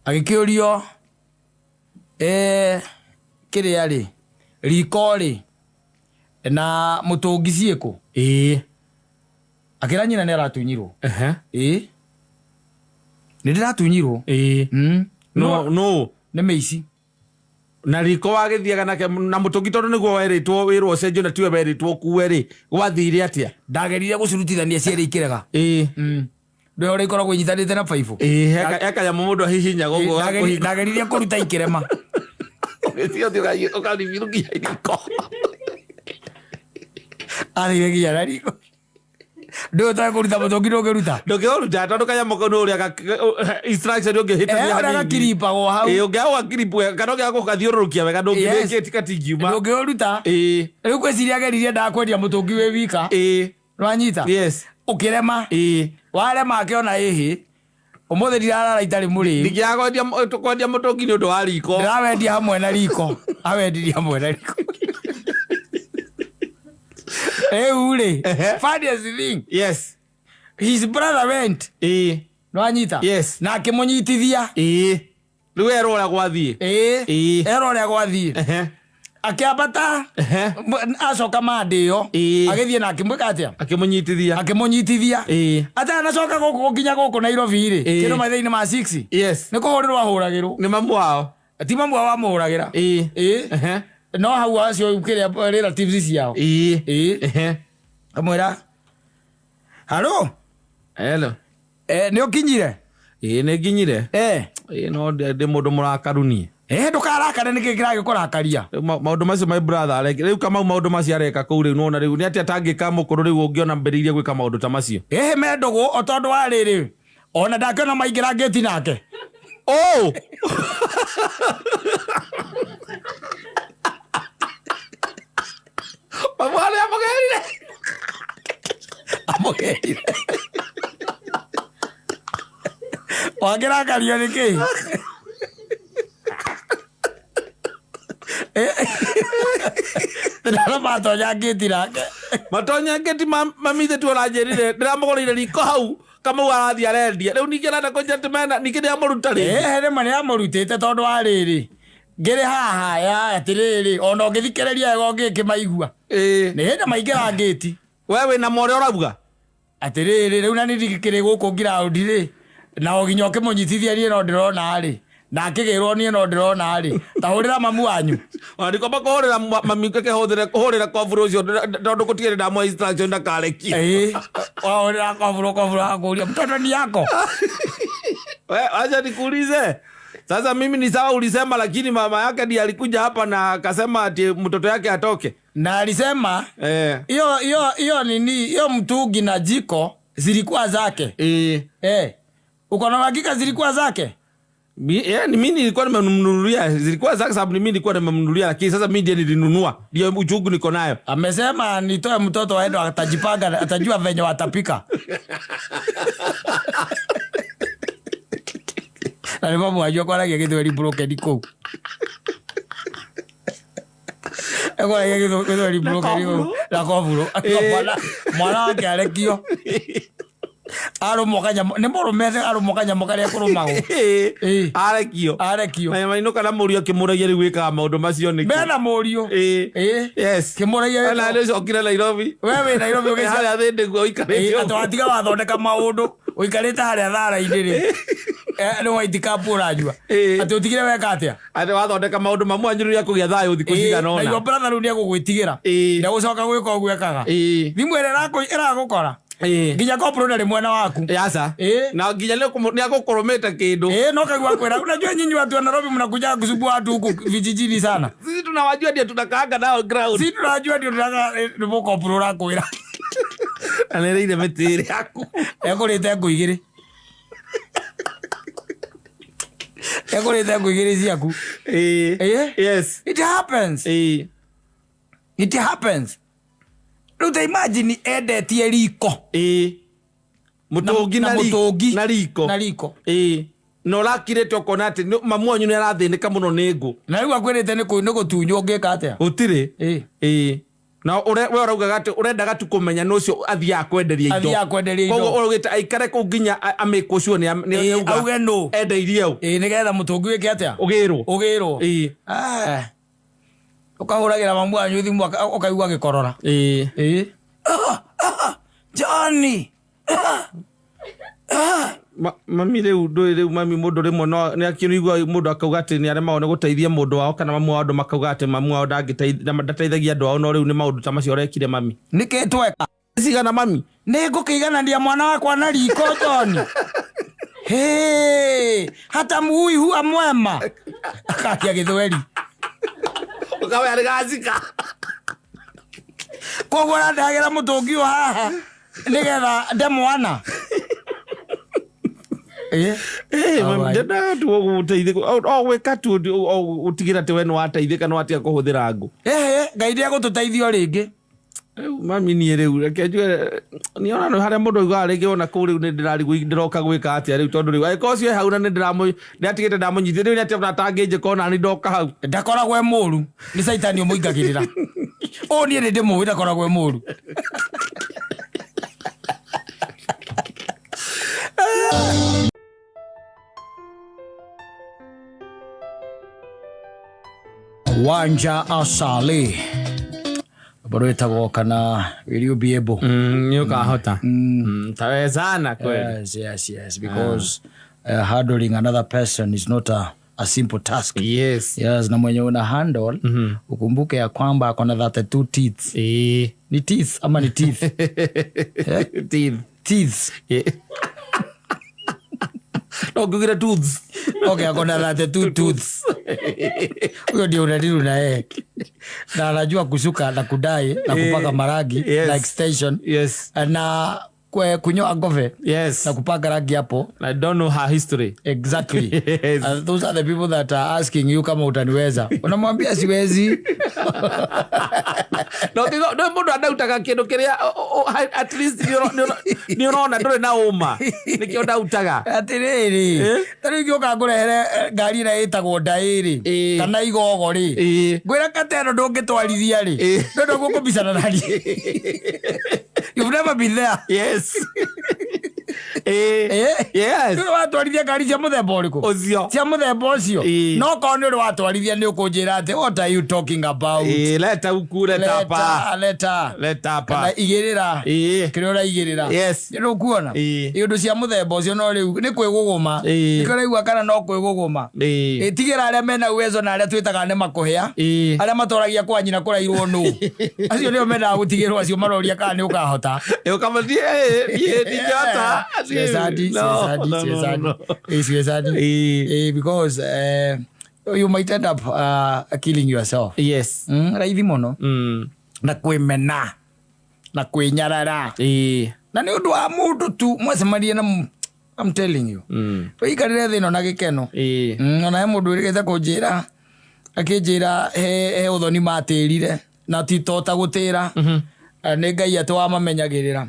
Agĩkĩũrio, kĩrĩa rĩ? Riko rĩ? Na mũtũngi ciĩkũ? Akĩra nyina nĩ aratunyirwo. Nĩ ndĩratunyirwo. No, no. Nĩ mĩici. Na riko wagĩthiaga nake na mũtũngi tondũ nĩguo werĩtwo wĩrwo ũcenjio na tiwe werĩtwo ũkue rĩ, gwathire atĩa? Ndagerire gũcirutithania cierĩ ikĩrega. Ndũĩ ũrĩa ikoragwo inyitanĩte na baibũ? He kanyamũ mũndũ ahihinyaga ũguo gakũhinga. Ndageririe kũruta ikĩrema. Ũgĩthiĩ ũthiĩ ũkaribithũkia riko. Athire nginya na riko. Ndũĩ ũtoĩ kũruta mũtũngi ndũngĩruta? Ndũngĩũruta tondũ kanyamũ kau nĩ ũrĩa instruction ũngĩhĩtania Ũrĩa hanini. gakiripagwo hau. Ũngĩaga gũgakiripu wega, kana ũngĩaga gũgathiũrũrũkia wega, ndũngĩrĩkĩtie gatingiuma. Ndũngĩũruta. Rĩu ngwĩciria ageririe endaga kwendia mũtũngi wĩ wika. Nĩwanyita? Ũkĩrema. Warema akĩona ĩhĩ. Ũmũthĩ ndirarara itarĩ mũrĩu. Ndingĩaga kwendia mũtũngi nĩ ũndũ wa riko. Ndĩrawendia hamwe na riko. Awendirie hamwe na riko. Rĩu rĩ, funniest thing. His brother went. Nĩwanyita? Na akĩmũnyitithia. Rĩu erwo ũrĩa gwathiĩ. Erwo ũrĩa gwathiĩ. Akĩambata. Acoka Monday ĩyo. Agĩthiĩ na akĩmwĩka atĩa? Akĩmũnyitithia. Akĩmũnyitithia. Atanacoka gũkũ nginya gũkũ Nairobi rĩ. Kĩndũ mathaa-inĩ ma 6. Nĩ kũhũrĩrwo ahũragĩrwo. Nĩ mamu wao. Ti mamu wao amũhũragĩra. No hau acio kĩrĩa relatives ciao. Amwĩra, Halo? Hello. Nĩ ũkinyire? Ĩĩ, nĩ nginyire. Ĩĩ, no ndĩ mũndũ mũrakaru niĩ. Ndũkarakare nĩkĩ kĩragĩkũrakaria? Rĩu maũndũ macio my brother areke rĩu Kamau maũndũ macio areka kũu rĩu nĩwona rĩu nĩ atĩa atangĩka mũkũrũ rĩu ũngĩona mbĩrĩirie gwĩka maũndũ ta macio. Ĩhĩ me ndũgũ o tondũ wa rĩrĩ ona ndakĩona maingĩra ngĩti nake. Oh! Mamu arĩa amũgerire. Amũgerire. Wangĩrakario nĩkĩ? Ndĩrona matonya ngĩti nake. Matonya ngĩti mami ithe tu ũranjĩrire ndĩramũgũrĩire riko hau Kamau arathiĩ arendia rĩu ningĩ arenda kũnjĩra atĩ mena ningĩ nĩamũruta rĩngĩ. Ĩĩ rĩmwe nĩamũrutĩte tondũ wa rĩrĩ ngĩrĩ haha ya atĩrĩrĩ ona ũngĩthikĩrĩria wega ũngĩkĩmaigua. Ĩĩ. Nĩ hĩndĩ maingĩra ngĩti. We wĩna ma ũrĩa ũrauga? Atĩrĩrĩ rĩu na niĩ ndikĩrĩ gũkũ ngiraũndi rĩ na o nginya ũkĩmũnyitithia niĩ no ndĩrona rĩ na akĩgĩrwo niĩ no ndĩrona rĩ ta hũrĩra mamu wanyu. Ona ndikwamba kũhũrĩra mami ngĩkĩhũthĩre kũhũrĩra koburu ũcio tondũ gũtigĩrĩ ndamũhe instruction ndakarekie. Ĩĩ wahũrĩra koburu koburu akũria mtoto ni yako. We, acha nikuulize. Sasa mimi ni sawa ulisema, lakini mama yake ndiye alikuja hapa na akasema ati mtoto yake atoke. Na alisema hiyo hiyo hiyo nini hiyo mtungi na jiko zilikuwa zake. Uko na uhakika zilikuwa zake? Mimi nilikuwa nimemnunulia, zilikuwa zake sababu mimi nilikuwa nimemnunulia, lakini sasa mimi ndiye nilinunua. Ndio uchungu niko nayo. Amesema nitoe mtoto waende atajipanga, atajua venye watapika. Na nĩ mamu wanyu akwaragia gĩthweri broken kũu. Akwaragia gĩthweri broken kũu. Na koburo. Mwana wake arekio. Arũmwo kanyamũ, nĩ mũrũme arũmwo kanyamũ karĩa kũrũmagwo. Arekio. Arekio. Na mainũka na mũriũ akĩmũragia rĩu wĩkaga maũndũ macio nĩkĩ? Mena mũriũ. Yes. Kĩmũragia Ona nĩ ũcokire Nairobi. We wĩ Nairobi ũgĩca- Harĩa thĩ nĩguo ũikarĩte Atĩ watiga wathondeka maũndũ, ũikarĩte harĩa thara-inĩ rĩ. Nĩ white cup ũranyua. Atĩ ũtigire weka atĩa? Atĩ wathondeka maũndũ mamu wanyu rĩu akũgĩa thayũ thikũ cigana Na ũna. igua brother rĩu nĩegũgwĩtigĩra. Ndegũcoka gwĩka ũguo ekaga. Thimũ ĩrĩa ĩragũkora. Nginya kopro ndarĩ mwena waku. Aca. Na nginya nĩagũkũrũmĩte kĩndũ. No kaigua kwĩra, unajua nyinyi watu wa Nairobi mnakuja kusumbua watu huku vijijini sana. Sisi tunawajua ndio tunakaanga nao ground. Sisi tunawajua ndio tunakaanga, nĩ mũkopro ũrakwĩra. Na nĩrĩire mĩtĩ ĩrĩa yaku. Ekũrĩte ngũ igĩrĩ. Ekũrĩte ngũ igĩrĩ ciaku. Yes. It happens. It happens. Rĩu ta imagine endetie riko. Mũtũngi Na mũtũngi. na riko. Na riko. Na ũrakirĩte ũkona atĩ mamu wanyu nĩ arathĩnĩka mũno nĩ ngũ. Na rĩu akwĩrĩte nĩ gũtunywo ũngĩka atĩa? Gũtirĩ. Na we ũraugaga atĩ ũrendaga tu kũmenya nũ ũcio athiaga kwenderia indo. Athiaga kwenderia indo. Koguo ũraugĩte aikare kũu nginya amĩkũcuo nĩ auga. Auge nũ. Endeirie ũ. Nĩgetha mũtũngi wĩke atĩa? Ũgĩrwo. Ũgĩrwo. Ũkahũragĩra mamu wanyu thimũ ũkaigua agĩkorora. Johnny. Mami rĩu ndũĩ rĩu mami mũndũ rĩmwe no nĩ akĩigua mũndũ akauga atĩ nĩ aremagwo nĩ gũteithia mũndũ wao kana mamu wao andũ makauga atĩ mamu wao ndateithagia andũ ao no rĩu nĩ maũndũ ta macio ũrekire mami. Nĩkĩ tweka? Cigana mami? Nĩ ngũkĩiganania mwana wakwa na riko John. Hey, hata mui huwa mwema. Akaria gĩthweri. Ũkawe arĩ gacika. Koguo arandehagĩra mũtũngi ũyũ haha nĩgetha nde mwana. Mami, ndendaga tu gũgũteithia. O gwĩka tu o gũtigĩra atĩ we nĩ wateithĩka nĩ watiga kũhũthĩra ngũ. Ngai nĩegũtũteithia o rĩngĩ. Rĩu mami niĩ rĩu reke njuge niĩ ona nĩ harĩa mũndũ augaga rĩngĩ ona kũu rĩu nĩ ndĩrarigwo ndĩroka gwĩka atĩa rĩu tondũ rĩu angĩkorwo ũcio e hau na nĩ nĩatigĩte ndamũnyitire rĩu nĩ atĩa atangĩnjĩka ona niĩ ndoka hau. Ndakoragwo e mũru, nĩ caitani ũmũingagĩrĩra. Ũũ niĩ nĩ ndĩmũĩ ndakoragwo e mũru. Wanja Asali. Bado wĩtagwo kana will you be able? Nĩ ũkahota. Tawezana kweli. Yes, yes, yes, because handling another person is not a simple task. Yes. Yes, na mwenye una handle, ukumbuke ya kwamba ako na 32 teeth. Ni teeth ama ni teeth? Teeth. Teeth. No, ngugire tooths. Okay, ako na 32 tooths. Huyo ndio unadilu na yeye na anajua kusuka na kudai na kupaka marangi na extension na kunyoa ngove na kupaka rangi hapo. I don't know her history. Exactly. Those are the people that are asking you kama utaniweza. Unamwambia siwezi. No, no mundu andautaga kindu kiria at least ni urona nduri na uma nikio ndautaga. Atiriri, ta riu ingĩũka ngũrehere ngari ĩrĩa ĩtagwo ndaĩ rĩ, kana igogo rĩ, ngwĩra kata ĩno ndũngĩtwarithia rĩ, ndũndũ gũkũbicana na niĩ. You've never been there. Yes. Yes. Ndũrĩ watwarithia ngari cia mũthemba ũrĩkũ? Ũcio. Cia mũthemba ũcio. No korwo nĩ ũrĩ watwarithia nĩ ũkũnjĩra atĩ what are you talking about? Leta huku, leta hapa. Leta. Leta hapa. Kana igĩrĩra. Kĩrĩa ũraigĩrĩra. Yes. Nĩ ũkuona? Iũndũ cia mũthemba ũcio no rĩu nĩ kwĩgũgũma. Nĩkĩo ũraigua kana no kwĩgũgũma. Tigĩra arĩa mena uwezo na arĩa twĩtaga nĩ makũhĩa. Arĩa matoragia kwa nyina kũrairwo nũ. Acio nĩo mendaga gũtigĩrwo, acio maroria kana nĩ ũkahota. Ũkamũthiĩ, niĩ ndingĩhota. Siwezani. Because you might end up killing yourself. Yes. Raithi mũno. Na kwĩmena na kwĩnyarara. Na nĩ ũndũ wa mũndũ tu mwacemanie na I'm telling you. Wĩikarĩre thĩ ĩno na gĩkeno. Ona he mũndũ wĩrĩgĩte kũnjĩra akĩnjĩra he ũthoni matĩrire na ti tota gũtĩra. Nĩ Ngai atĩ wamamenyagĩrĩra.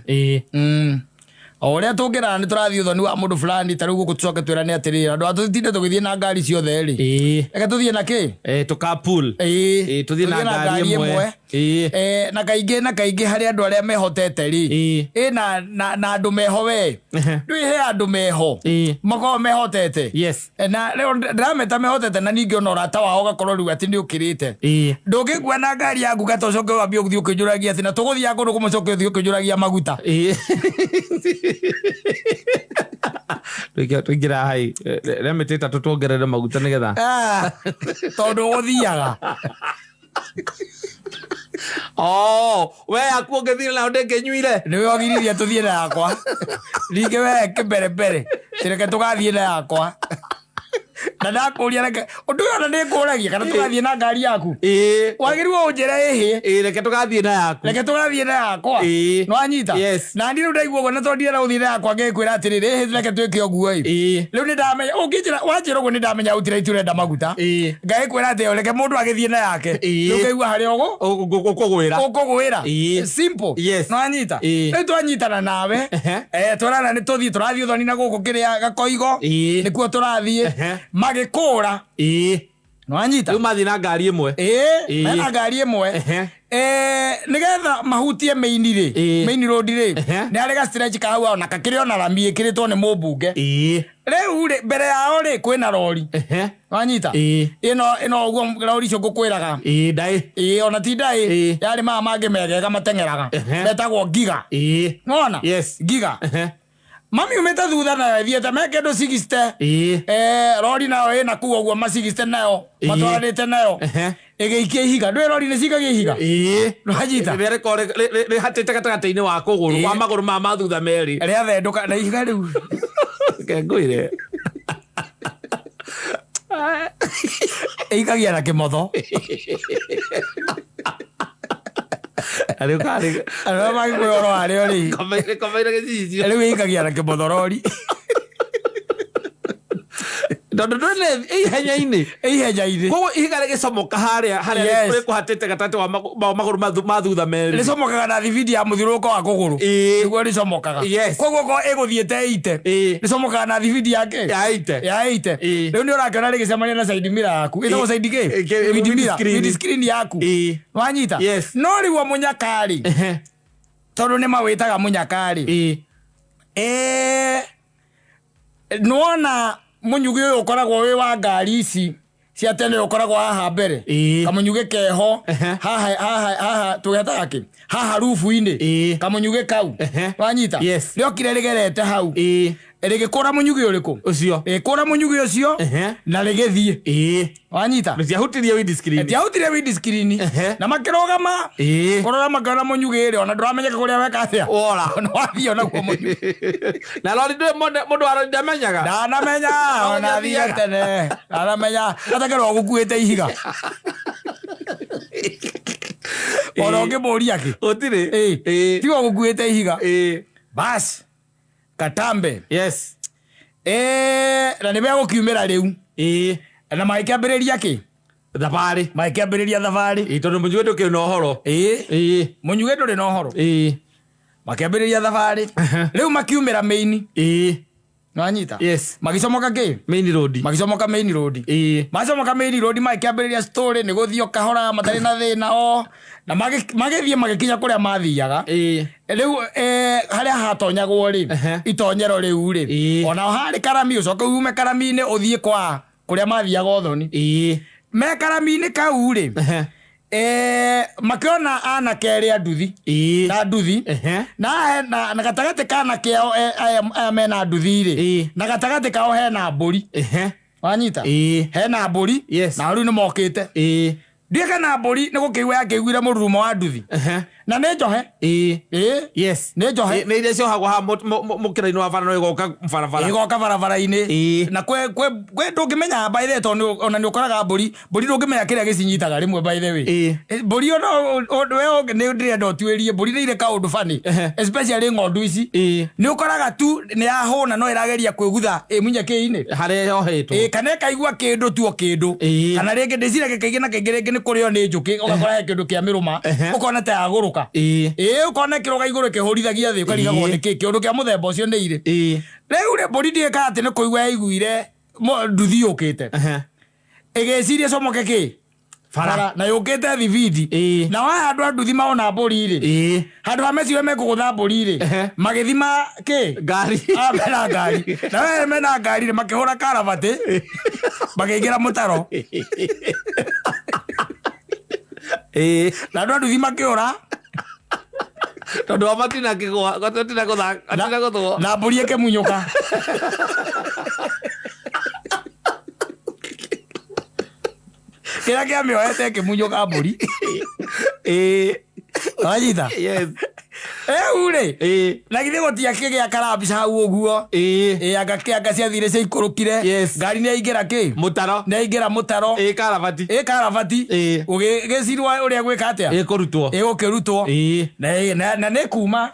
O ũrĩa tũngĩrana nĩ tũrathiĩ ũthoni wa mũndũ fulani ta rĩu gũkũ tũcoke twĩrane atĩrĩrĩ andũ a tũtinde tũgĩthiĩ na ngari ciothe rĩ. Reke tũthiĩ na kĩ? Tũkapool. Tũthiĩ na ngari ĩmwe. Na kaingĩ na kaingĩ harĩ andũ arĩa mehotete rĩ. Na andũ meho we. Rĩu he andũ meho. Makoragwo mehotete. Yes. Na rĩu ndĩrameta mehotete na ningĩ ona ũrata wao ũgakorwo rĩu atĩ nĩ ũkĩrĩte. Ndũngĩkua na ngari yaku kata ũcoke wambie gũthiĩ ũkĩnjũragia atĩ na tũgũthiaga kũndũ kũmwe ũcoke ũthiĩ ũkĩnjũragia maguta. Tũingĩra hai rĩa mĩtĩ ĩtatũ tuongerere maguta nĩgetha. Tondũ ũthiaga. Oh, we yaku ũngĩthiĩ nayo ndĩngĩnyuire. Nĩwe wagiririe tũthiĩ na yakwa. Ningĩ we kĩmbere mbere. Reke tũgathiĩ na yakwa. Na ndakũria reke ũndũ ũyũ ona nĩngũragia kana tũgathiĩ na ngari yaku. Wagĩrĩirwo ũnjĩre ĩhĩ. Reke tũgathiĩ na yaku. Reke tũgathiĩ na yakwa. Nĩwanyita? Yes. Na niĩ rĩu ndaigua ũguo na tondũ ndienda gũthiĩ na yakwa ngĩkwĩra atĩrĩrĩ ĩhĩ reke twĩke ũguo ĩ. Rĩu nĩndamenya ũngĩnjĩra wanjĩra ũguo nĩndamenya outright ũrenda maguta. Ngagĩkwĩra atĩ reke mũndũ agĩthiĩ na yake. Rĩu ngaigua harĩa ũkũgwĩra. Ũkũgwĩra. Simple. Yes. Nĩwanyita? Rĩu twanyitana nawe. Tũrana nĩ tũthiĩ tũrathiĩ ũthoni na gũkũ kĩrĩa Gakoigo. Nĩkuo tũrathiĩ. Magĩkũra. Nĩwanyita? Rĩu mathiĩ na ngari ĩmwe. Mena ngari ĩmwe. Nĩgetha mahutie main rĩ, main road rĩ, nĩ harĩ ga stretch ka hau ona kakĩrĩ ona rami ĩkĩrĩtwo nĩ mũmbunge. Rĩu rĩ, mbere yao rĩ kwĩna rori. Wanyita? Ĩno ũguo rori icio ngũkwĩraga. Ndaĩ. Ona ti ndaĩ. Yarĩ maya mangĩ megega mateng'eraga. Metagwo ngiga. Nĩwona? Yes. Ngiga. Mami umĩte thutha nayo ĩthiĩte me kĩndũ 60. Rori nayo ĩna kũu ũguo ma 60 nayo matwaranĩte nayo. Ĩgĩikia ihiga. Ndũĩ rori nĩ cikagia ihiga? Nĩwanyita? Rĩrĩa rĩkoragwo rĩhatĩte gatagatĩ-inĩ wa kũgũrũ, wa magũrũ maya ma thutha merĩ. Rĩathendũka na ihiga rĩu. Reke ngwĩre. Ĩikagia na kĩmotho. Arĩ ũkarĩ. Arĩa mangĩkwĩra ũhoro warĩo rĩ. Komeire gĩcicio. Rĩu ĩikagia na kĩmotho rori. Tondũ ndũrĩ ihenya-inĩ. Ihenya-inĩ. Koguo ihiga rĩgĩcomoka harĩa harĩa rĩkũhatĩte gatagatĩ wa magũrũ ma thutha merĩ. Rĩcomokaga na thibindi ya mũthiũrũrũko wa kũgũrũ. Nĩguo rĩcomokaga. Koguo okorwo ĩgũthiĩte 80. Rĩcomokaga na thibindi ya kĩ? Ya 80. Ya 80. Rĩu nĩ ũrakĩona rĩgĩcemania na side mirror yaku. Ĩtagwo side kĩ? Windscreen. Windscreen yaku. Wanyita? Yes. No rĩu o mũnyaka-rĩ. Tondũ nĩ mawĩtaga mũnyaka-rĩ. Nĩwona mũnyugĩ ũyũ ũkoragwo wĩ wa ngari ici cia tene ũkoragwo haha mbere. Kamũnyugĩ keho haha haha haha tũgetaga kĩ? Haha rubu-inĩ. Kamũnyugĩ kau. Wanyita? Yes. Rĩokire rĩgerete hau. Rĩgĩkũra mũnyugĩ ũrĩkũ? Ũcio. Rĩgĩkũra mũnyugĩ ũcio. Na rĩgĩthiĩ. Wanyita? Rĩtiahutirie windscreen. Rĩtiahutirie windscreen. Na makĩrũgama kũrora, makĩona mũnyugĩ rĩ, ona ndũramenyeka kũrĩa weka atĩa. Wora. Ona wathiĩ onaguo mũnyugĩ. Na rori ndũĩ mũndũ wa rori ndamenyaga. Ndanamenya ona athire tene, ndanamenya atakerwo gũkuĩte ihiga, ona ũngĩmũria kĩ. Gũtirĩ. Tiga gũkuĩte ihiga. Bas, katambe. Na nĩ megũkiumĩra rĩu na magĩkĩambĩrĩria kĩ? Thabarĩ. Magĩkĩambĩrĩria thabarĩ. Tondũ mũnyugĩ ndũkĩrĩ na ũhoro. Mũnyugĩ ndũrĩ na ũhoro. Makĩambĩrĩria thabarĩ rĩu, makiumĩra main. Nwanyita? Yes. Magĩcomoka kĩ? Main road. Magĩcomoka main road. Macomoka main road, magĩkĩambĩrĩria story nĩ gũthiĩ o kahora matarĩ na thĩna o na magĩthiĩ magĩkinya kũrĩa mathiaga. Rĩu harĩa hatonyagwo rĩ, itonyero rĩu rĩ, ona harĩ karami, ũcoke ume karami-inĩ ũthiĩ kwa kũrĩa mathiaga ũthoni. Me karami-inĩ kau rĩ, makĩona anake erĩ a nduthi na nduthi na gatagatĩ ka anake ao, aya mena nduthi rĩ, na gatagatĩ kao hena mbũri. Wanyita? Hena mbũri. Na rĩu nĩ mokĩte. Ndiĩ kana mbũri nĩ gũkĩigua yakĩiguire mũrurumo wa nduthi, na nĩ njohe. Nĩ njohe. Nĩ iria ciohagwo haha mũkĩra-inĩ wa bara no ĩgoka barabara. Ĩgoka barabara-inĩ. Na kwĩ ndũngĩmenya, by the way, tondũ ona nĩ ũkoraga mbũri ndũngĩmenya kĩrĩa gĩcinyitaga rĩmwe, by the way. Mbũri ona we nĩ ndĩrenda ũtuĩrie, mbũri nĩ irĩ kaũndũ funny, especially ng'ondu ici. Nĩ ũkoraga tu nĩ yahũna no ĩrageria kwĩgutha ĩmunye kĩinĩ harĩa yohetwo. Kana ĩkaigua kĩndũ tu o kĩndũ. Kana rĩngĩ ndĩciragia kaingĩ na kaingĩ rĩngĩ nĩ kũrĩo nĩ njũkĩ, ũgakora he kĩndũ kĩa mĩrũma, ũkona ta yagũrũka. Ũkona ĩkĩrũga igũrũ ĩkĩhũrithagia thĩ, ũkarigagwo nĩ kĩ kĩũndũ kĩa mũthemba ũcio nĩ irĩ. Rĩu rĩ, mbũri ndiĩkaga atĩ nĩ kũigua yaiguire nduthi yũkĩte, ĩgĩciria comoke kĩ bara na yũkĩte thibindi. Na waya andũ a nduthi maona mbũri rĩ, handũ ha meciria mekũgũtha mbũri rĩ, magĩthima kĩ? Ngari. Ah, mena ngari, na we mena ngari rĩ, makĩhũra karabati makĩingĩra mũtaro. Na andũ a nduthi makĩũra. Tondũ wa matina kĩgwa matina gũtha matina gũthwo. Na mbũri ĩkĩmunyũka. Kĩrĩa kĩamĩohete ĩkĩmunyũka mbũri. Wanyita? Yes. Rĩu rĩ, na githĩ gũtiakĩgĩa karambica hau ũguo? Anga kĩanga ciathire ciaikũrũkire. Ngari nĩ yaingĩra kĩ? Mũtaro. Nĩ yaingĩra mũtaro. Karabati. Karabati. Gũgĩcirwo ũrĩa gwĩka atĩa. Kũrutwo. Ĩgũkĩrutwo. Na nĩ kuma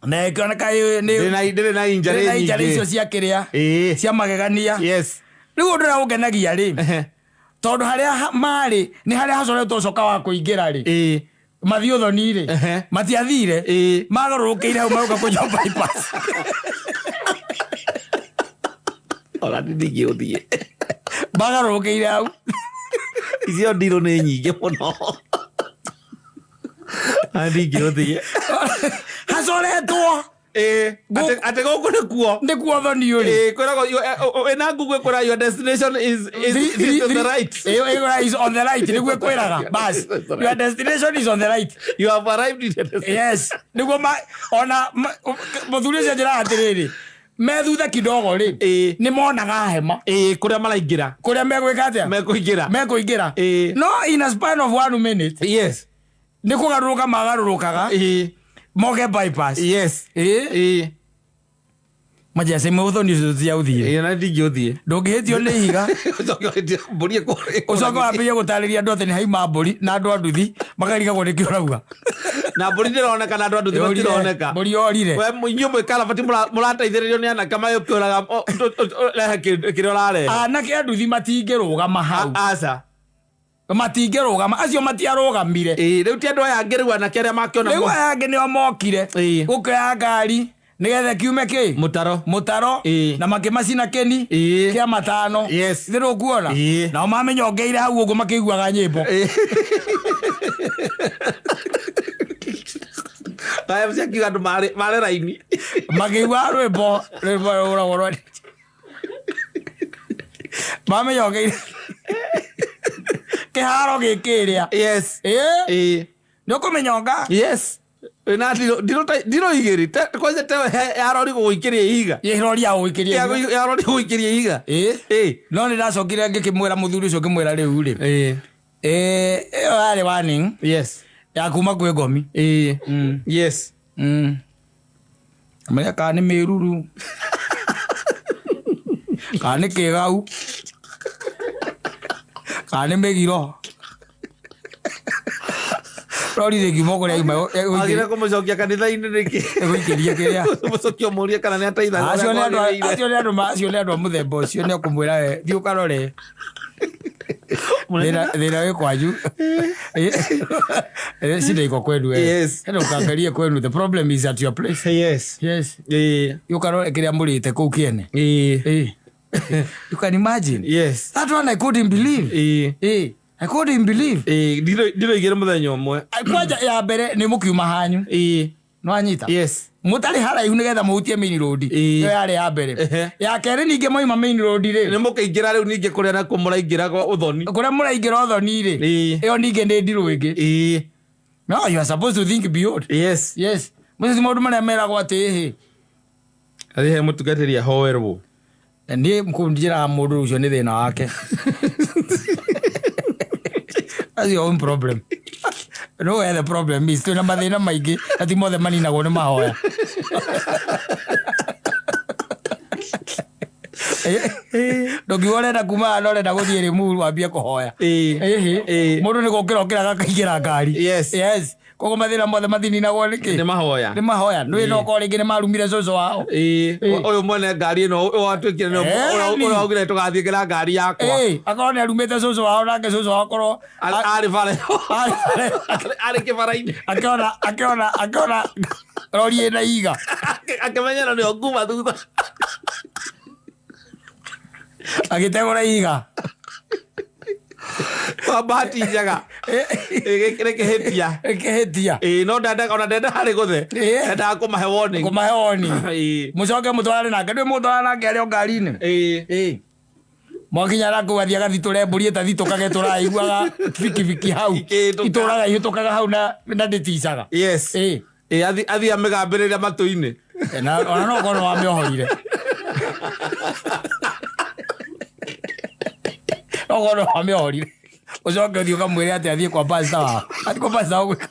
na ĩkĩoneka nĩ Ndĩrĩ na injury ndĩrĩ na injury nyingĩ. Icio cia kĩrĩa cia magegania. Rĩu ũndũ ũrĩa ũngenagia rĩ, tondũ harĩa marĩ nĩ harĩa hacoretwo coka wa kũingĩra rĩ, mathiĩ ũthoni rĩ, matiathire, magarũrũkĩire hau maroka kũnyua bypass. Ona niĩ ndingĩũthiĩ. Magarũrũkĩire hau. Icio ndirũ nĩ nyingĩ mũno. Ona ndingĩũthiĩ. Hacoretwo. Atĩ gũkũ nĩkuo. Nĩkuo thoni ũrĩ. Kwĩragwo wĩna Google ĩkwĩra your destination is to the right. Is on the right, nĩguo ĩkwĩraga. Bas, your destination is on the right. You have arrived in the destination. Yes, nĩguo ona mũthuri ũcio njĩraga atĩrĩrĩ, me thutha kidogo rĩ, nĩ monaga hema. Kũrĩa maraingĩra. Kũrĩa megwĩka atĩa? Mekũingĩra. Mekũingĩra. No in a span of one minute nĩ kũgarũrũka magarũrũkaga moke bypass. Majece mũthoni ũcio cia ũthiĩ. Na ndingĩũthiĩ. Ndũngĩhĩtio nĩ ihiga. Ũcoke ũhĩtie mbũri ũcoke wambĩrĩrie gũtarĩria andũ atĩ nĩ haima mbũri na andũ a nduthi makarigagwo nĩkĩ ũrauga. Na mbũri ndĩroneka na andũ a nduthi Yorire. matironeka. Mbũri yorire. We inyuĩ mwĩ karabati mũrateithĩrĩrio nĩ anake magĩkĩũraga rehe kĩrĩa ũrarehe. Anake a nduthi matingĩrũgama hau. Aca. Matingĩrũgama, acio matiarũgamire. Rĩu ti andũ aya angĩ, rĩu anake arĩa makĩona Rĩu aya angĩ nĩo mokire gũkĩoya ngari nĩgetha kiume kĩ? Mũtaro. Mũtaro. Na makĩmacina kĩni kĩa matano. Ithe ndũkuona? Nao mamenyongeire hau ũguo makĩiguaga nyĩmbo. Aya ciakiuga andũ marĩ raini. Makĩiguaga rwĩmbo rũragwo rwa mamenyongeire kĩharo gĩkĩrĩa. Nĩ ũkũmĩnyonga. Wĩna ndirũ igĩrĩ kwanja tewe ya rori gũgũikĩria ihiga. Ĩ rori ya gũgũikĩria ihiga. Ya rori gũgũikĩria ihiga. Ĩ. Ĩ. No nĩ ndacokire ngĩkĩmwĩra mũthuri ũcio ngĩmwĩra rĩu rĩ. Ĩ. Ĩ ĩyo yarĩ warning. Yes. Ya kuma kwĩ ngomi. Ĩ. Yes. Amenya kana nĩ mĩruru. Kana nĩ kĩgau. Kana nĩ mĩgiro. Rori rĩngiuma kũrĩa yuma Wagĩrĩire kũmũcokia kanitha-inĩ nĩkĩ? ĩgũikĩria kĩrĩa. Mũcokia ũmũrie kana nĩ ateithaga Acio ũrĩa nĩ andũ kwagĩrĩire. acio nĩ andũ acio nĩ andũ a mũthemba ũcio nĩ ũkũmwĩra we thiĩ ũkarore. Thĩna wĩ kwanyu. Shida iko kwenu we. Yes. Enda ũkangarie kwenu. The problem is at your place. Yes. Yes. Ĩ. Thiĩ ũkarore kĩrĩa mũrĩte kũu kĩene. Ĩ. Ĩ. You can imagine. Yes. That one I couldn't believe. Ĩ. Ĩ. I couldn't believe. Ĩ, ndirũ igĩrĩ mũthenya ũmwe. Kwanja ya mbere nĩ mũkiuma hanyu. Ĩ. Nĩwanyita? Yes. Mũtarĩ haraihu nĩgetha mũhutie main road. Ĩ. Ĩyo yarĩ ya mbere. Ehe. Ya kerĩ ningĩ mwauma main road rĩ. Nĩ mũkĩingĩra rĩu ningĩ kũrĩa nakuo mũraingĩra gwa ũthoni. Kũrĩa mũraingĩra ũthoni rĩ. Ĩ. Ĩyo ningĩ nĩ ndirũ ĩngĩ. Ĩ. No, you are supposed to think beyond. Yes. Yes. Macio ti maũndũ marĩa meragwo atĩ ĩhĩ. Athiĩ he mũtungatĩri ahoerwo. Niĩ njĩraga mũndũ ũcio nĩ thĩna wake. That's your own problem. No where the problem is. Twĩna mathĩna maingĩ na ti mothe maninagwo nĩ mahoya. Ndũngiuga ũrenda kuma haha na ũrenda gũthiĩ Limuru wambie kũhoya. Ĩ. Ĩhĩ. Ĩ. Mũndũ nĩ gũkĩra okĩraga akaingĩra ngari. Yes. Yes. Koguo mathĩna mothe mathininagwo nĩkĩ? Nĩ mahoya. Nĩ mahoya. Nĩ no korwo rĩngĩ nĩ marumire cũcũ wao. Ĩ. Ĩ. Ũyũ mwene ngari ĩno ũyũ watuĩkire nĩ Ĩni. ũyũ waugire tũgathiĩ na ngari yakwa. Ĩ, akorwo nĩ arumĩte cũcũ wao nake cũcũ wao akorwo Arĩ bara. Arĩ bara. Arĩ kĩbara-inĩ. akĩona akĩona akĩona rori ĩna iga. Akĩmenyera nĩo nguma thutha. Agĩtegũra iga. Kwa bahati njega. Ĩ, rĩkĩhĩtia. Ĩkĩhĩtia. Ĩ, no ndendaga ona ndendaga rĩgũthe. Ĩ. Endaga kũmahe warning. Kũmahe warning. Ĩ. Mũcoke mũtwarane nake ndwĩ mũtwarane nake arĩ o ngari-inĩ. Ĩ. Ĩ. Mwakinya na kũu athiĩ agathitũre mbũri ĩtathitũkage tũraiguaga bikibiki hau. Ikĩhĩtũka. Itũraga ihĩtũkaga hau na ndĩticaga. Yes. Ĩ. Ĩ, athiĩ amĩgambĩrĩria matũ-inĩ. Na ona no ũkorwo nĩwamĩohorire. No ũkorwo nĩwamĩohorire. Ũcoke ũthiĩ ũkamwĩre atĩ athiĩ kwa pastor wao. Athiĩ kwa pastor wao gwĩka.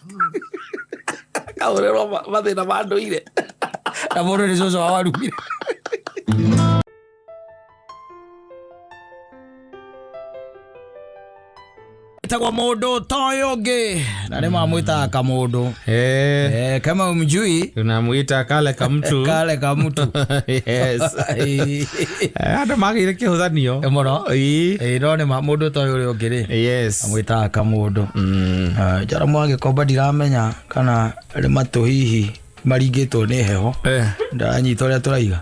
Akahũrĩrwo mathĩna ma ndũire. Na mũndũ nĩ cũcũ wao arumire. Etagwo mũndũ ta ũyũ ũngĩ na nĩ mamwĩtaga kamũndũ. Kama umjui Tunamwita kale kamtu. kale kamtu. Yes. Andũ magĩire kĩhũthanio. Mũno. Ĩ. Ĩ, no nĩ ma mũndũ ta ũyũ ũrĩa ũngĩ rĩ. Yes. Amwĩtaga kamũndũ. Njaramu agĩkomba ndiramenya kana nĩ matũ hihi maringĩtwo nĩ heho. Ndaranyita ũrĩa tũraiga.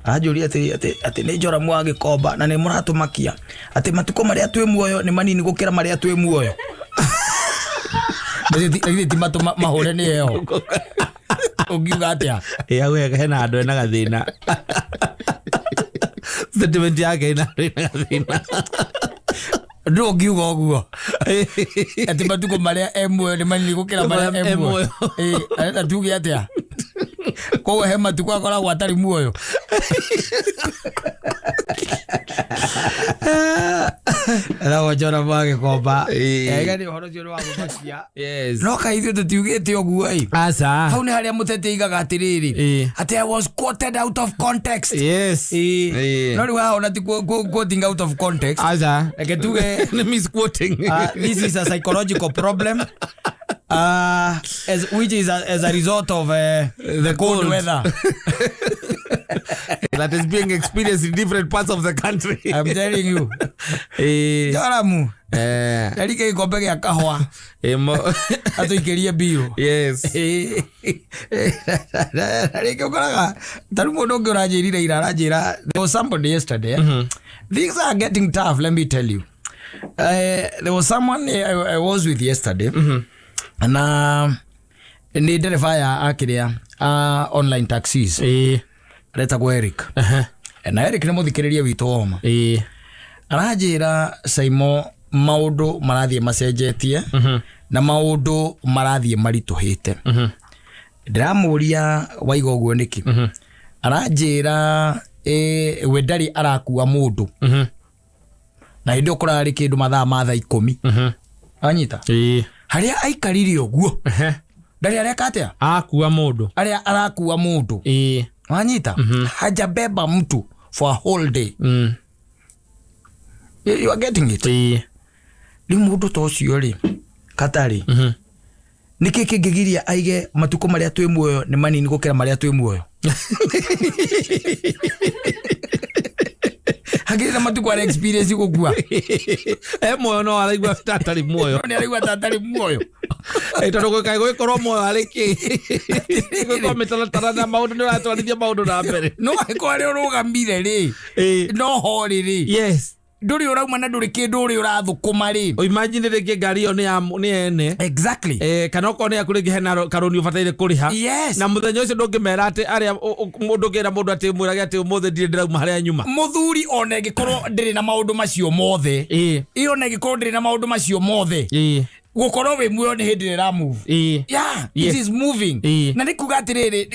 Anjũria atĩ nĩ Njoramu wa Gĩkomba na nĩ mũratũmakia atĩ matukũ marĩa twĩ muoyo nĩ manini gũkĩra marĩa twĩ muoyo. Githĩ ti matũ mahũre nĩ heho. Ũngiuga atĩa? Ĩ, hau hena andũ ena gathĩna. Statement yake ĩna andũ ena gathĩna. Ndũ ũngiuga ũguo. Atĩ matukũ marĩa e muoyo nĩ manini gũkĩra marĩa e muoyo. Ĩ, arenda tuge atĩa? Koguo he matukũ akoragwo atarĩ muoyo. Etagwo Njoramu wa Gĩkomba. Ega nĩ ũhoro ũcio nĩ wa gũmakia. Yes. No kaĩ ithuĩ tũtiugĩte ũguo ĩ. Aca. Hau nĩ harĩa mũteti aigaga atĩrĩrĩ. Ĩ. Atĩ I was quoted out of context. Yes. Ĩ. Ĩ. No rĩu haha ona ti quoting out of context. Aca. Reke tuge Nĩ misquoting. This is a psychological problem. As, which is as a result of the cold cold. weather. That is being experienced in different parts of the country. I'm telling you. Joramu, ndarike gĩkombe gĩa kahũa atũikĩrie mbirũ. Yes. Na rĩngĩ ũkoraga ta rĩu mũndũ ũngĩ ũranjĩrire ira aranjĩra there was somebody yesterday. Things are getting tough, let me tell you. There was someone I was with yesterday. Na nĩ ndereba ya akĩrĩa online taxis. Aretagwo Eric. Na Eric nĩ mũthikĩrĩria witũ woma. Aranjĩra Saimo maũndũ marathiĩ macenjetie na maũndũ marathiĩ maritũhĩte. Ndĩramũria waiga ũguo nĩkĩ, aranjĩra we ndarĩ arakua mũndũ na hĩndĩ ĩyo kũrarĩ kĩndũ mathaa ma thaa 10. Anyita harĩa aikarire ũguo, ndarĩ areka atĩa? Akua mũndũ. Arĩa arakua mũndũ. Wanyita, hajabeba mtu for a whole day. You are getting it? Rĩu mũndũ ta ũcio rĩ, katarĩ nĩkĩ kĩngĩgiria aige matukũ marĩa twĩ muoyo nĩ manini gũkĩra marĩa twĩ muoyo? Hakĩrĩ na matukũ arĩa experience gũkua. E muoyo no araigua ta atarĩ muoyo. Nĩ araigua ta atarĩ muoyo. Tondũ kaĩ gũgĩkorwo muoyo arĩ kĩ gũkorwo mĩtaratara na maũndũ nĩ ũratwarithia maũndũ na mbere. No angĩkorwo harĩa ũrũgamire rĩ, no ho rĩ rĩ, ndũrĩ ũrauma na ndũrĩ kĩndũ ũrĩ ũrathũkũma rĩ. Imagine rĩngĩ ngari ĩyo nĩ ya nĩ ene. Kana okorwo nĩ yaku, rĩngĩ hena karũni ũbataire kũrĩha. Na mũthenya ũcio ndũngĩmera atĩ arĩa mũndũ ũngĩra mũndũ atĩ mwĩrage atĩ ũmũthĩ ndirĩ ndĩrauma harĩa nyuma. Mũthuri, ona ĩngĩkorwo ndĩrĩ na maũndũ macio mothe, ĩyo ona ĩngĩkorwo ndĩrĩ na maũndũ macio mothe, gũkorwo wĩ muoyo nĩ hĩndĩ ĩrĩa ĩra move. Yeah, it is moving. Na nĩ kuga atĩrĩrĩ,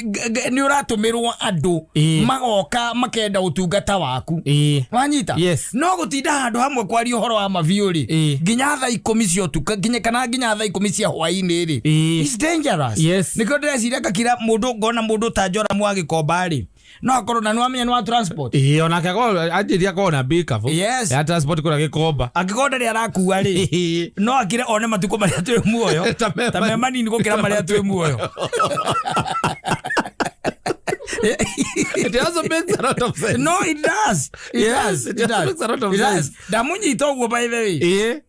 nĩ ũratũmĩrwo andũ, magoka makenda ũtungata waku. Wanyita? Yes. No gũtinda handũ hamwe kwaria ũhoro wa mabiũ rĩ, nginya thaa 10 cia ũtukũ, nginya kana nginya thaa 10 cia hwaĩ-inĩ rĩ, it's dangerous. Nĩkĩo ndĩreciria ngakira mũndũ, ngona mũndũ ta Joram wa Gĩkomba rĩ, no akorwo na nĩwamenya nĩ wa transport. Ĩĩ, onake akorwo anjĩria akorwo na mbikabu ya transport kũrĩa Gĩkomba. Angĩkorwo ndarĩ arakua rĩ, no akire one matukũ marĩa twĩ muoyo Ta me ta me manini gũkĩra marĩa twĩ muoyo. It also makes a lot of sense. No, it does. It Yes, does. it It does. makes a lot of It does. sense. Ndamunyita ũguo, by the way,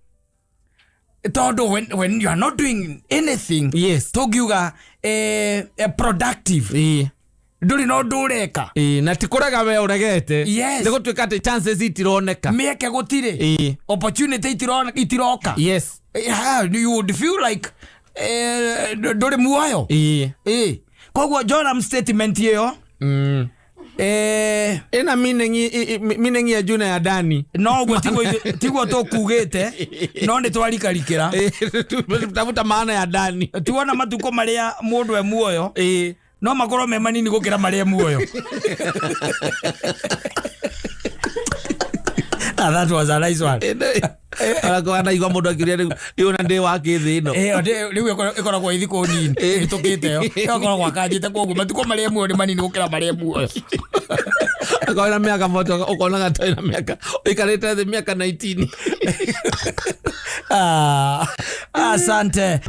tondũ when you are not doing anything, tũngiuga productive, ndũrĩ na ũndũ ũreka. Ĩĩ, na ti kũrega we ũregete. Nĩ gũtuĩka atĩ chances itironeka. Mĩeke gũtirĩ. Opportunity itiroka. Yeah, you would feel like ndũrĩ muoyo. Koguo Joram statement ĩyo Ĩna meaning ya juu na ya ndani. No ũguo tiguo tiguo tũkugĩte, no nĩ twarikarikĩra. Tafuta maana ya ndani. Tuona matukũ marĩa mũndũ e muoyo no makorwo me manini gũkĩra marĩa muoyo. Ah, that was a nice one. Arakorwo anaigua mũndũ akĩũria rĩu rĩu ona ndĩ wa kĩ thĩ ĩno. Rĩu ĩkoragwo ĩ thikũ nini ĩhĩtũkĩte, ĩyo ĩyo ĩkoragwo akanjĩte, koguo matukũ marĩa muoyo nĩ manini gũkĩra marĩa muoyo. Akorwo na mĩaka 40, ũkonaga ta wĩna mĩaka ũikarĩte thĩ mĩaka 19. Ah, asante.